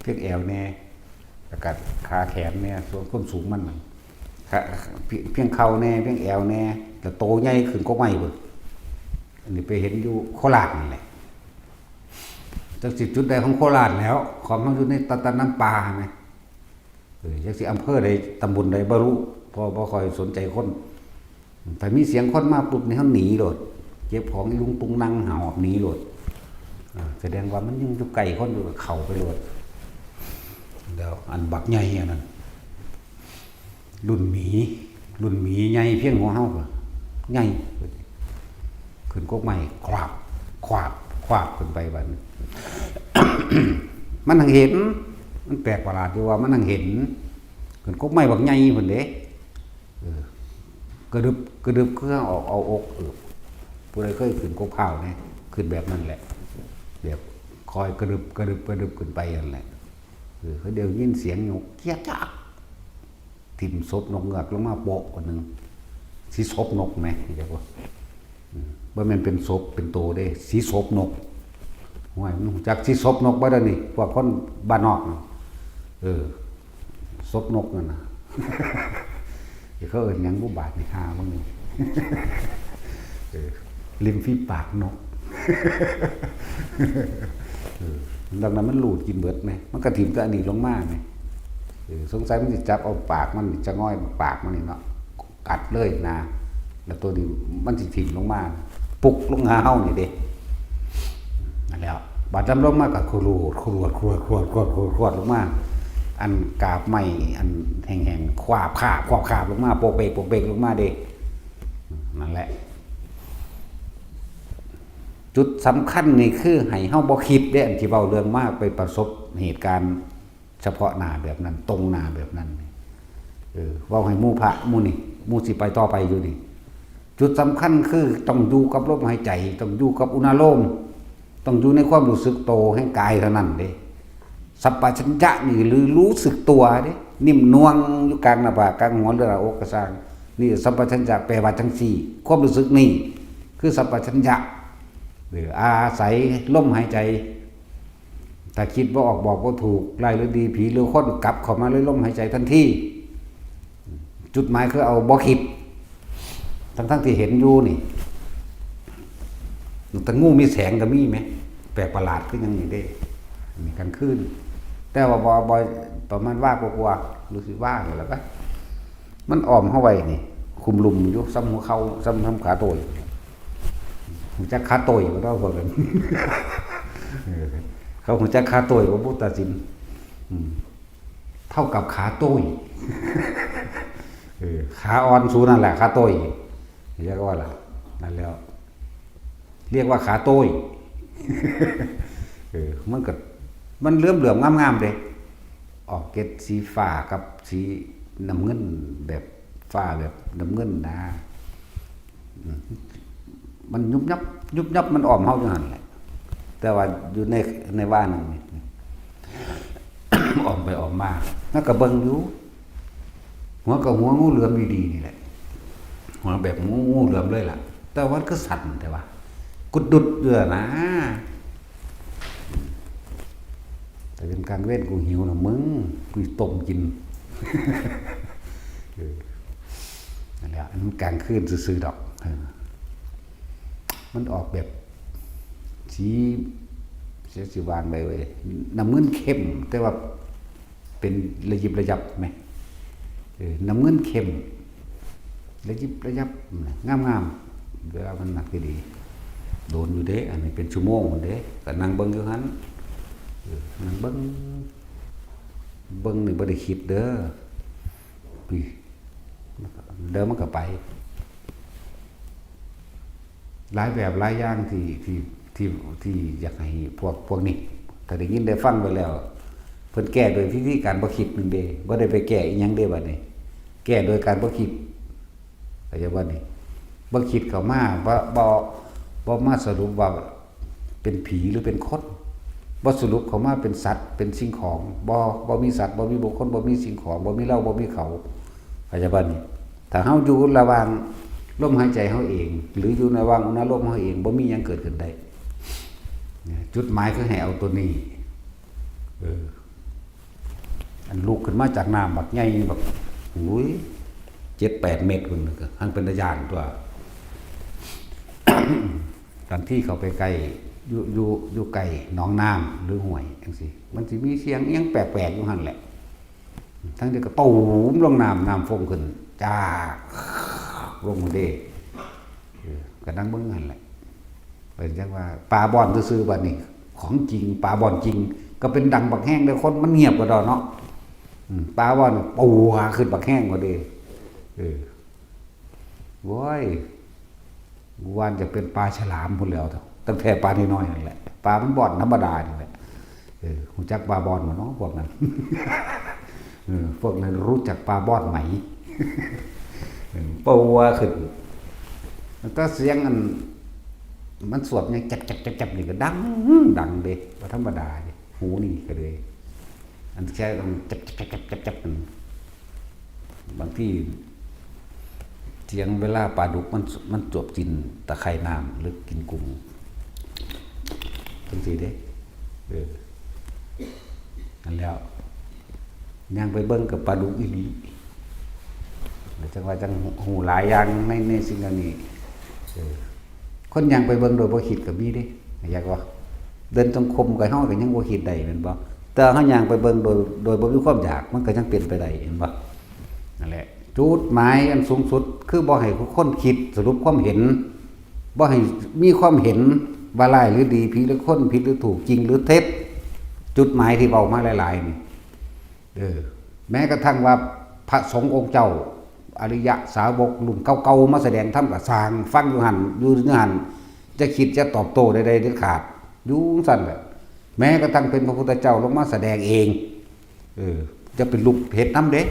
เพียงแอวแน่ แล้วก็ขาแขนแน่ ส่วนความสูงมันนั่น ขา เพียง เพียงเข่าแน่ เพียงแอวแน่ แต่โตใหญ่ขึ้นกว่าไม้พุ้น อันนี้ไปเห็นอยู่โคราชนั่นแหละ จักสิจุดใดของโคราชแล้ว ของเฮาอยู่ในตะ ตะน้ำปาแหม เออ จักสิอำเภอใด ตำบลใดบ่รู้ เพราะบ่ค่อยสนใจคน ถ้ามีเสียงคนมาปุ๊บนี่เฮาหนีโลด เก็บของอีลุงตุงนังหอบหนีโลด อ่า แสดงว่ามันยังอยู่ใกล้คนอยู่ ก็เข้าไปโลด แล้วอันบักใหญ่อันนั้น รุ่นหมี รุ่นหมีใหญ่เพียงหัวเฮาพุ้น ใหญ่ ขึ้นกกไม้ ควับ ควับ ควับขึ้นไปบัดนี้ มันหังเห็น มันแปลกประหลาดอยู่ว่ามันหังเห็น ขึ้นกกไม้บักใหญ่พุ้นเด้ เออ กระดึบ กระดึบ คือเอา เอาอกเอิบ ผู้ใดเคยขึ้นกกพร้าวแหน่ ขึ้นแบบนั้นแหละ แบบคอยกระดึบ กระดึบ กระดึบขึ้นไปนั่นแหละ เออ เขาเดี๋ยวยินเสียงนกเจี๊ยกจัก ถิ่มศพนกเงือกลงมาโปะอันหนึ่ง สิศพนกไหม เดี๋ยวว่า อืม บ่แม่นเป็นศพเป็นโตเด้ สิศพนก ห้วย มันรู้จักสิศพนกบ่เดี๋ยวนี้ พวกคนบ้านนอกน่ะ เออ ศพนกนั่นน่ะ เดี๋ยวเขาเอิ้นหยังบุบาทนี่ ห่ามึงนี่ เออ ริมฝีปากนก เออ ดังนั้นมันรูดกินเบิดไหม มันก็ถิ่มแต่อันนี้ลงมาไหม เออ สงสัยมันสิจับเอาปากมัน จะง่อยปากมันนี่เนาะ กัดเลยนะ แล้วตัวนี้มันสิถิ่มลงมา ปุกลงหาเฮานี่เด้ นั่นแหละ บาดดำลงมาก็ขรูด ขรูด ขรูด ขรูด ขรูด ขรูด ขรูดลงมา อันกาบไม้ อันแห้งๆ คราบคาบ คราบคาบลงมา โปกเปก โปกเปกลงมาเด้ นั่นแหละ จุดสำคัญนี่คือให้เฮาบ่คิดเด้ อันที่เว้าเรื่องมาไปประสบเหตุการณ์เฉพาะหน้าแบบนั้น ตรงหน้าแบบนั้นนี่ เออ เว้าให้หมู่พระหมู่นี่ หมู่สิไปต่อไปอยู่นี่ จุดสำคัญคือต้องอยู่กับลมหายใจ ต้องอยู่กับอุณาโลม ต้องอยู่ในความรู้สึกโตแห่งกายเท่านั้นเด้ สัมปชัญญะนี่หรือรู้สึกตัวเด้ นิ่มนวลอยู่กลางหน้าผาก กลางหัว หรือหน้าอกก็ซ่าง นี่สัมปชัญญะแปลว่าจังซี่ ความรู้สึกนี่คือสัมปชัญญะ หรืออาศัยลมหายใจ ถ้าคิดบ่ออกบอกบ่ถูก ร้ายหรือดี ผีหรือคน กลับเข้ามาเลยลมหายใจทันที จุดหมายคือเอาบ่คิด ทั้งๆที่เห็นอยู่นี่ แต่งูมีแสงก็มีไหม แปลกประหลาดคือหยังนี่เด้ นี่กลางคืน แต่ว่าบ่ บ่ ประมาณว่ากว่าๆ รู้สึกว่านี่แหละปะ มันอ้อมเฮาไว้นี่ คุมลุมอยู่ ส่ำหัวเข่า ส่ำ ส่ำขาโต้ย ฮู้จักขาโต้ยบ่เนาะพวกนั้น เออ เขาฮู้จักขาโต้ยบ่ พุทธศิลป์ อืม เท่ากับขาโต้ย เออ ขาอ่อนสูนั่นแหละ ขาโต้ย เรียกว่าล่ะ นั่นแล้ว เรียกว่าขาโต้ย เออ มันก็ มันเหลื่อมๆ งามๆ เด้ ออกเกล็ดสีฟ้ากับสีน้ำเงิน แบบฟ้าแบบน้ำเงินนะ อืม มันยุบยับ ยุบยับ มันอ้อมเฮาอยู่หั่นแหละ แต่ว่าอยู่ใน ในว่าหนึ่งนี่ อ้อมไปอ้อมมา แล้วก็เบิ่งอยู่ หัวก็หัวงูเหลือมดีๆ นี่แหละ หัวแบบงู งูเหลือมเลยล่ะ แต่ว่ามันก็สั่นแต่ว่า กุดดุดอยู่นะ แต่เป็นกลางเว้นกูหิวนะมึง กูต้มกิน เออ นั่นแหละ อันนั้นกลางคืนซื่อๆ ดอก เออ มันออกแบบ สี เสียสีวานไปเว้ย น้ำเงินเข้ม แต่ว่า เป็นระยิบระยับไหม เออ น้ำเงินเข้ม ระยิบระยับ งามๆ เวลามันหนักดีๆ โดนอยู่เด้ อันนี้เป็นชั่วโมงพุ่นเด้ ก็นั่งเบิ่งอยู่หั่น เออ นั่งเบิ่ง เบิ่งนี่บ่ได้คิดเด้อ นี่ เดี๋ยวมันก็ไป หลายแบบหลายอย่างที่ ที่ ที่ ที่อยากให้พวก พวกนี้ ถ้าได้ยินได้ฟังไปแล้ว เพิ่นแก้โดยวิธีการบ่คิดนั่นเด้ บ่ได้ไปแก้อีหยังเด้บัดนี้ แก้โดยการบ่คิด เข้าใจบ่นี่ บ่คิดเข้ามา บ่ บ่ บ่มาสรุปว่าเป็นผีหรือเป็นคน บ่สรุปเข้ามาเป็นสัตว์ เป็นสิ่งของ บ่ บ่มีสัตว์ บ่มีบุคคล บ่มีสิ่งของ บ่มีเรา บ่มีเขา เข้าใจบ่นี่ ถ้าเฮาอยู่ระหว่างลมหายใจเฮาเอง หรืออยู่ระหว่างอุณาโลมเฮาเอง บ่มีหยังเกิดขึ้นได้ จุดหมายคือให้เอาตัวนี้ เออ อันลุกขึ้นมาจากน้ำบักใหญ่บัก อุ้ย เจ็ดแปดเมตรพุ่นก็หั้นเป็นตาย้านตัว ตอนที่เขาไปใกล้ อยู่ อยู่ อยู่ใกล้หนองน้ำหรือห้วยจังซี่ มันสิมีเสียงอิหยังแปลกๆ อยู่หั่นแหละ ทั้งที่ก็ตูมลงน้ำ น้ำฟองขึ้น จาก ลงเด้ เออ ก็นั่งเบิ่งหั่นแหละ เป็นจังว่าปลาบ่อนซื่อๆ บัดนี้ ของจริง ปลาบ่อนจริง ก็เป็นดังบักแฮงเด้ คนมันเงียบกว่าดอกเนาะ อืม ปลาบ่อนปูหาขึ้นบักแฮงกว่าเด้ เออ โว้ย กูว่าจะเป็นปลาฉลามพุ้นแหล้ว ตั้งแต่ปลาน้อยๆ นั่นแหละ ปลามันบ่อนธรรมดานี่แหละ เออ ฮู้จักปลาบ่อนบ่เนาะ พวกนั้น เออ พวกนั้นรู้จักปลาบ่อนไหม เออ ปูหาขึ้น แต่เสียงอัน มันสวบหยังแจ๊บๆๆๆ นี่ก็ดัง ดังเด้ บ่ธรรมดาเด้ หูนี่ก็เลย อันแค่จับจับจับจับจับจับมัน บางทีเสียงเวลาปลาดุกมัน มันจวบกินตะไคร่น้ำหรือกินกุ้ง จังซี่เด้ เออ นั่นแล้ว ย่างไปเบิ่งกับปลาดุกอีหลี แล้วจังว่าจังฮู้หลายอย่างใน ในสิ่งเหล่านี้ เออ คนย่างไปเบิ่งโดยบ่คิดก็มีเด้ อยากว่า เดินจงกรมก็เฮาก็ยังบ่คิดได้แม่นบ่ แต่เฮาย่างไปเบิ่งโดย โดยบ่มีความอยาก มันก็ยังเป็นไปได้ เห็นบ่ นั่นแหละ จุดหมายอันสูงสุด คือบ่ให้คนคิดสรุปความเห็น บ่ให้มีความเห็นว่าร้ายหรือดี ผิดหรือคน ผิดหรือถูก จริงหรือเท็จ จุดหมายที่เว้ามาหลายๆนี่ เออ แม้กระทั่งว่าพระสงฆ์องค์เจ้า อริยสาวกรุ่นเก่าๆมาแสดงธรรมก็ซ่างฟังอยู่หั่น อยู่ในหั่น จะคิดจะตอบโต้ใดๆเด็ดขาด อยู่จั่งซั่นแหละ แม้กระทั่งเป็นพระพุทธเจ้าลงมาแสดงเอง เออ จะเป็นลูกเฮ็ดนำเด้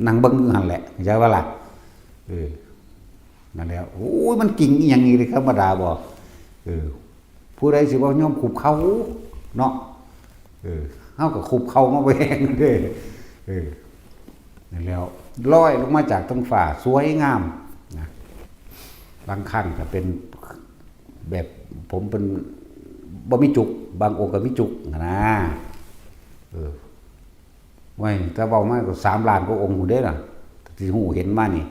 นั่งเบิ่งอยู่หั่นแหละ เข้าใจบ่ล่ะ เออ นั่นแหละ โอ้ย มันจริงอีหยังนี่ธรรมดาบ่ เออ ผู้ใดสิบ่ยอมคุบเข่าเนาะ เออ เฮาก็คุบเข่ามาบ่แฮงเด้ เออ นั่นแหล้ว ลอยลงมาจากท้องฟ้า สวยงามนะ บางครั้งก็เป็นแบบ ผมเป็น บ่มีจุก บางองค์ก็มีจุกนะ เออ ไว้ แต่เว้ามาก็สามล้านกว่าองค์พู้นเด้ล่ะ ที่ฮู้เห็นมานี่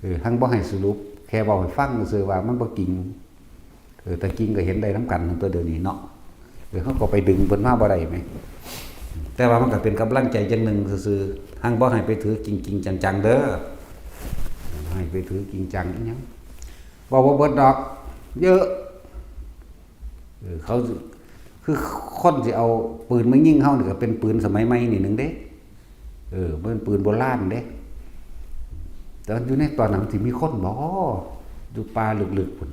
เออ หั่งบ่ให้สรุป แค่เว้าให้ฟังซื่อๆว่ามันบ่จริง เออ แต่จริงก็เห็นได้นำกันตัวเดียวนี้เนาะ เออ เฮาก็ไปดึงเพิ่นมาบ่ได้แหม แต่ว่ามันก็เป็นกำลังใจอย่างหนึ่งซื่อๆ หั่งบ่ให้ไปถือจริงๆจังๆเด้อ ให้ไปถือจริงจังอีหยัง เว้าบ่เบิดดอก เยอะ เออ เขา คือคนสิเอาปืนมายิงเฮานี่ก็เป็นปืนสมัยใหม่นี่หนึ่งเด้ เออ มันเป็นปืนโบราณเด้ แต่อยู่ในตอนนั้นมันสิมีคนบ่ อยู่ป่าลึกๆพุ้น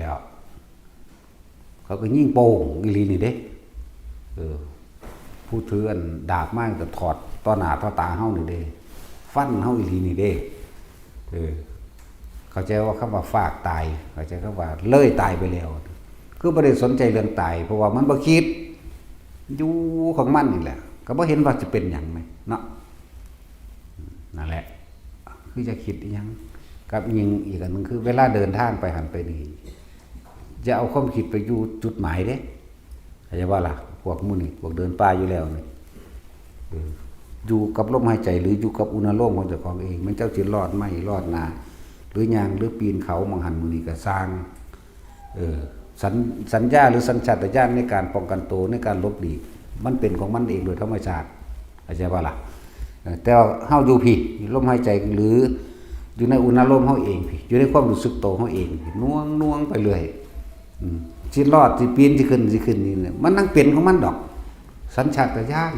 แล้ว เขาก็ยิงโป้งอีหลีนี่เด้ เออ ผู้ถืออันดาบมาก็ถอดต่อหน้าต่อตาเฮานี่เด้ ฟันเฮาอีหลีนี่เด้ เออ เข้าใจว่าคำว่าฟากตาย เข้าใจคำว่าเลยตายไปแล้ว คือบ่ได้สนใจเรื่องตาย เพราะว่ามันบ่คิด อยู่ของมันนี่แหละ ก็บ่เห็นว่าสิเป็นหยังแหมเนาะ นั่นแหละ คือจะคิดอีหยัง กับยิงอีกอันหนึ่งคือเวลาเดินทางไปหั่นไปนี่ จะเอาความคิดไปอยู่จุดหมายเด้ เข้าใจบ่ล่ะ พวกหมู่นี่ พวกเดินป่าอยู่แล้วนี่ เออ อยู่กับลมหายใจหรืออยู่กับอุณหภูมิของเจ้าของเอง แม่นเจ้าสิลอดไม้ลอดนา หรือย่างหรือปีนเขาหม่องหั่นหม่องนี่ก็ซ่าง เออ สัญ- สัญญาหรือสัญชาตญาณในการป้องกันตัว ในการหลบหลีก มันเป็นของมันเองโดยธรรมชาติ เข้าใจบ่ล่ะ เออ แต่ว่าเฮาอยู่พี้ ลมหายใจหรืออยู่ในอุณหภูมิเฮาเองพี้ อยู่ในความรู้สึกตัวเฮาเองพี้ หน่วงๆไปเรื่อย อืม สิลอด สิปีน สิขึ้น สิขึ้นนี่แหละ มันนั่งเป็นของมันดอก สัญชาตญาณ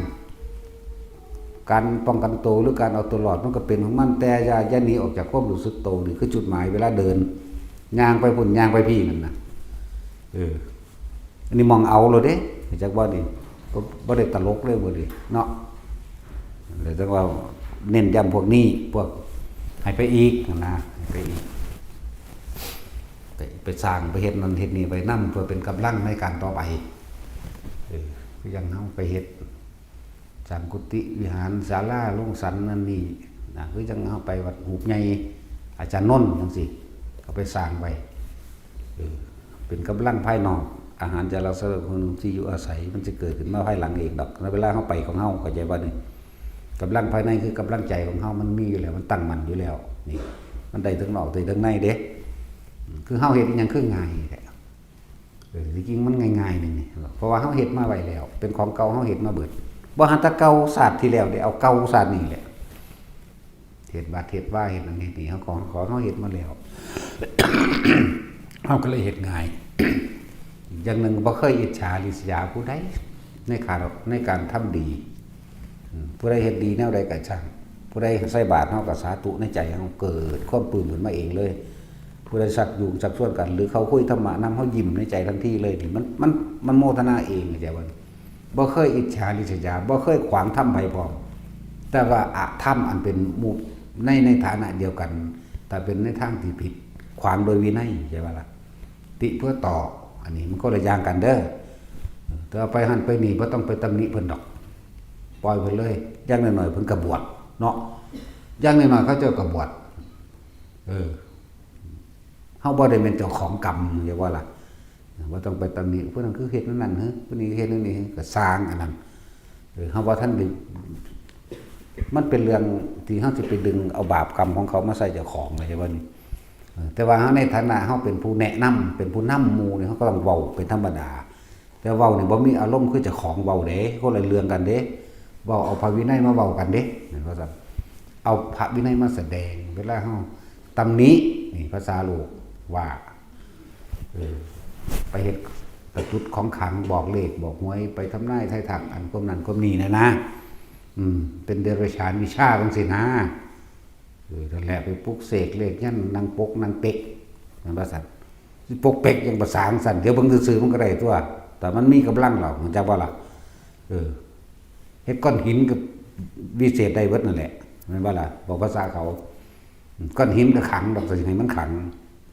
การป้องกันตัวหรือการเอาตัวรอดมันก็เป็นของมัน แต่อย่า- อย่าหนีออกจากความรู้สึกตัว นี่คือจุดหมายเวลาเดิน ย่างไปพุ้น ย่างไปพี้นั่นน่ะ เออ อันนี้หม่องเอาโลดเด้ จักบ่นี่ บ่- บ่ได้ตลกเลยมื้อนี้เนาะ แล้วจังว่าเน้นย้ำพวกนี้ พวกให้ไปอีกนะ ให้ไปอีก ไป- ไปสร้าง ไปเฮ็ดนั่นเฮ็ดนี่ไปนำ เพื่อเป็นกำลังในการต่อไป เออ คือจั่งเฮาไปเฮ็ด สร้างกุฏิวิหาร ศาลา โรงฉันนั่นนี่นะ คือจั่งเฮาไปวัดฮูบใหญ่ อาจารย์นนท์จั่งซี้ ก็ไปสร้างไว้ เออ เป็นกำลังภายนอก อาหารจาราสารคุณที่อยู่อาศัย มันจะเกิดขึ้นมาภายหลังเองดอก ในเวลาเฮาไปของเฮา เข้าใจบ่นี่ กำลังภายในคือกำลังใจของเฮา มันมีอยู่แล้ว มันตั้งมั่นอยู่แล้ว นี่ มันได้ทั้งนอกได้ทั้งในเด้ อืม คือเฮาเฮ็ดอีหยังคือง่ายแท้ เออ ที่จริงมันง่ายๆนี่ นี่ เพราะว่าเฮาเฮ็ดมาไว้แล้ว เป็นของเก่าเฮาเฮ็ดมาเบิด บ่หันแต่เก่าชาติที่แล้วเด้ เอาเก่าชาตินี้แหละ เฮ็ดวัดเฮ็ดวา เฮ็ดนั่นเฮ็ดนี่ เฮาของ- ของเฮาเฮ็ดมาแล้ว เฮาก็เลยเฮ็ดง่าย อย่างหนึ่งบ่เคยอิจฉาริษยาผู้ใด ในการ- ในการทำดี อืม ผู้ใดเฮ็ดดีแนวใดก็ช่าง ผู้ใดใส่บาตรเฮาก็สาธุในใจเฮา เกิดความปลื้มขึ้นมาเองเลย ผู้ใดชักจูงชักชวนกัน หรือเขาคุยธรรมะนำ เฮายิ้มในใจทันทีเลย นี่มัน- มัน- มันโมทนาเอง เข้าใจบ่ บ่เคยอิจฉาริษยา บ่เคยขวางธรรมไผพร้อม แต่ว่าอธรรมอันเป็นหมู่ใน- ในฐานะเดียวกัน ถ้าเป็นในทางที่ผิด ขวางโดยวินัย เข้าใจบ่ล่ะ ติเพื่อต่อ อันนี้มันคนละอย่างกันเด้อ แต่ว่าไปหั่นไปนี่ บ่ต้องไปตำหนิเพิ่นดอก ปล่อยเพิ่นเลย อย่างน้อยๆเพิ่นก็บวชเนาะ อย่างน้อยๆเขาเจ้าก็บวช เออ เฮาบ่ได้เป็นเจ้าของกรรม เข้าใจบ่ล่ะ บ่ต้องไปตำหนิ ผู้นั้นคือเฮ็ดแนวนั้น เฮ้ย ผู้นี้เฮ็ดแนวนี้ ก็ซ่างอันนั้น เออ เฮาบ่ทันได้ มันเป็นเรื่องที่เฮาสิไปดึงเอาบาปกรรมของเขามาใส่เจ้าของ เข้าใจบ่นี่ เออ แต่ว่าเฮาในฐานะเฮาเป็นผู้แนะนำ เป็นผู้นำหมู่นี่ เฮาก็ต้องเว้าเป็นธรรมดา แต่เว้านี่บ่มีอารมณ์คือเจ้าของเว้าเด้ คนละเรื่องกันเด้ เว้าเอาพระวินัยมาเว้ากันเด้ แม่นบ่ซั่น เอาพระวินัยมาแสดง เวลาเฮาตำหนิ นี่ภาษาโลกว่า เออ ไปเฮ็ดกระจุดของขลัง บอกเลขบอกหวย ไปทำนายทายทัก อันความนั้นความนี้นะนะ อืม เป็นเดรัจฉานวิชาจังซี่นะ เออ นั่นแหละ ไปปลุกเสกเลขยันต์ นั่งปกนั่งเป๊ก แม่นว่าซั่น สิปกเป๊กหยังภาษาจังซั่น เดี๋ยวเบิ่งซื่อๆมันก็ได้ตัว แต่มันมีกำลังแล้ว รู้จักบ่ล่ะ เออ เฮ็ดก้อนหินก็วิเศษได้เบิดนั่นแหละ แม่นบ่ล่ะ บอกภาษาเขา ก้อนหินก็ขลังดอก แต่สิให้มันขลัง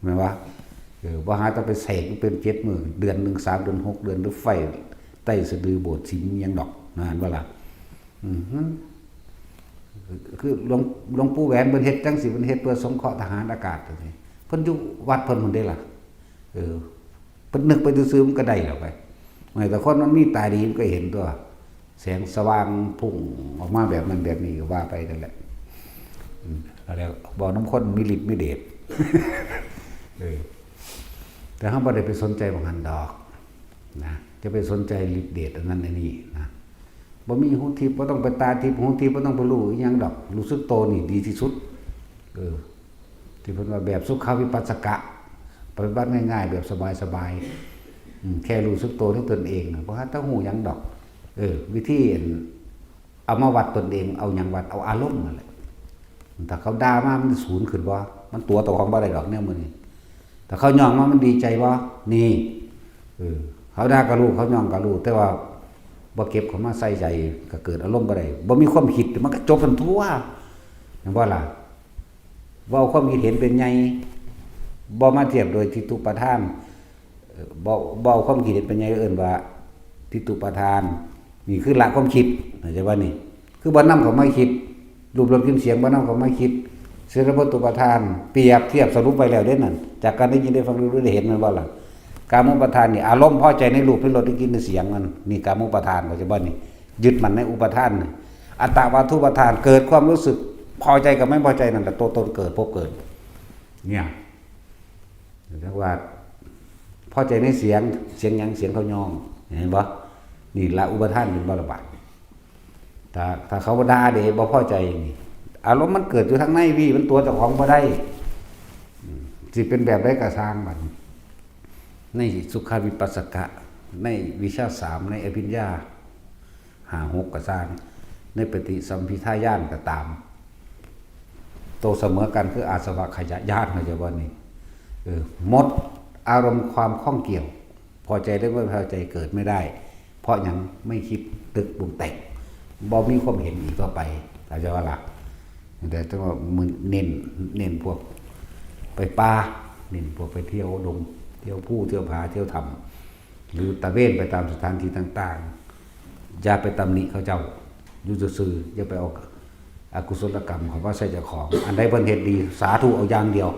แม่นบ่ เออ บ่หาแต่ไปเสกเป็นเจ็ดมื้อ เดือนหนึ่ง สามเดือน หกเดือน หรือไฟไต่สะดือโบสถ์สิมหยังดอก แม่นบ่ล่ะ อืม คือหลวง หลวงปู่แหวนเพิ่นเฮ็ดจังซี่ เพิ่นเฮ็ดเพื่อสงเคราะห์ทหารอากาศจังซี่ เพิ่นอยู่วัดเพิ่นพุ้นเด้ล่ะ เออ เพิ่นนึกไปซื่อๆมันก็ได้แล้วไป ไม่แต่คนมันมีตาดีมันก็เห็นตัว แสงสว่างพุ่งออกมาแบบนั้นแบบนี้ก็ว่าไปนั่นแหละ อืม แล้วบอกนำคนมีฤทธิ์มีเดช เออ แต่เฮาบ่ได้ไปสนใจหม่องหั้นดอก นะ จะไปสนใจฤทธิ์เดชอันนั้นอันนี้นะ บ่มีหูทิพย์ บ่ต้องไปตาทิพย์ หูทิพย์ บ่ต้องไปรู้อิหยังดอก รู้สึกโตนี่ดีที่สุด เออ ที่เพิ่นว่าแบบสุขวิปัสสกะ ปฏิบัติง่ายๆ แบบสบายๆ อืม แค่รู้สึกโตด้วยตนเองนะ บ่หาแต่ฮู้หยังดอก เออ วิธีอัน เอามาวัดตนเอง เอาหยังวัด เอาอารมณ์นั่นแหละ ถ้าเขาด่ามา มันสูญขึ้นบ่ มันตั๋วเจ้าของบ่ได้ดอกแนวมื้อนี้ ถ้าเขาย่องมา มันดีใจบ่ นี่ เออ เขาด่าก็รู้ เขาย่องก็รู้ แต่ว่าบ่เก็บเข้ามาใส่ใจ ก็เกิดอารมณ์บ่ได้ บ่มีความคิด มันก็จบกันทั่ว แม่นบ่ล่ะ บ่เอาความคิดเห็นเป็นใหญ่ บ่มาเทียบโดยทิฏฐุปาทาน เอ่อ บ่ บ่เอาความคิดเห็นเป็นใหญ่ เอิ้นว่าทิฏฐุปาทาน นี่คือละความคิด เข้าใจบ่นี่ คือบ่นำเข้ามาคิด รูปรสกลิ่นเสียงบ่นำเข้ามาคิด เสยโสตปุฏฐัน เปรียบเทียบสรุปไว้แล้วเด้นั่น จากการได้ยินได้ฟังได้รู้ได้เห็น แม่นบ่ล่ะ กามุปาทานนี่ อารมณ์พอใจในรูปในรสในกลิ่นในเสียงมัน นี่กามุปาทาน เข้าใจบ่นี่ ยึดมั่นในอุปาทานนี่ อัตตวาทุปาทาน เกิดความรู้สึกพอใจกับไม่พอใจนั่นแหละ ตัวตนเกิด ภพเกิด เนี่ย เรียกว่า พอใจในเสียง เสียงหยัง เสียงเขาย่อง เห็นบ่ นี่ละอุปาทานเป็นบ่ละบาด ถ้า ถ้าเขาด่าเด้ บ่พอใจนี่ อารมณ์มันเกิดอยู่ทางในพี่ มันตั๋วเจ้าของบ่ได้ อืม สิเป็นแบบใดก็ซ่างมัน ในสุขวิปัสสกะ ในวิชชาสาม ในอภิญญาห้าหกก็ซ่าง ในปฏิสัมภิทาญาณก็ตาม โตเสมอกันคืออาสวะขยะญาณ เข้าใจบ่นี่ เออ หมดอารมณ์ความข้องเกี่ยว พอใจหรือไม่พอใจเกิดไม่ได้ เพราะหยัง ไม่คิดนึกปรุงแต่ง บ่มีความเห็นอีกต่อไป เข้าใจบ่ล่ะ แต่ต้องว่ามื้อเน้น เน้นพวกไปป่า เน้นพวกไปเที่ยวดง เที่ยวภู เที่ยวผา เที่ยวถ้ำ หรือตระเวนไปตามสถานที่ต่างๆ อย่าไปตำหนิเขาเจ้า อยู่ซื่อๆ อย่าไปเอาอกุศลกรรมเข้ามาใส่เจ้าของ อันใดเพิ่นเฮ็ดดี สาธุเอาอย่างเดียว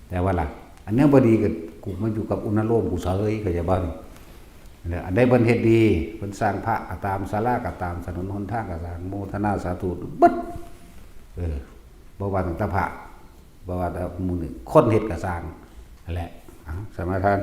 แต่ว่าล่ะ อันเนี้ยบ่ดีก็ กูมาอยู่กับอุณโลมกูเสย เข้าใจบ่นี่ เนี่ย อันใดเพิ่นเฮ็ดดี เพิ่นสร้างพระก็ตาม ศาลาก็ตาม ถนนหนทางก็สร้าง โมทนาสาธุเบิด เออ บ่ว่าตั้งแต่พระ บ่ว่าแต่หมู่นี่ คนเฮ็ดก็ซ่าง นั่นแหละ เอ้า สมาทาน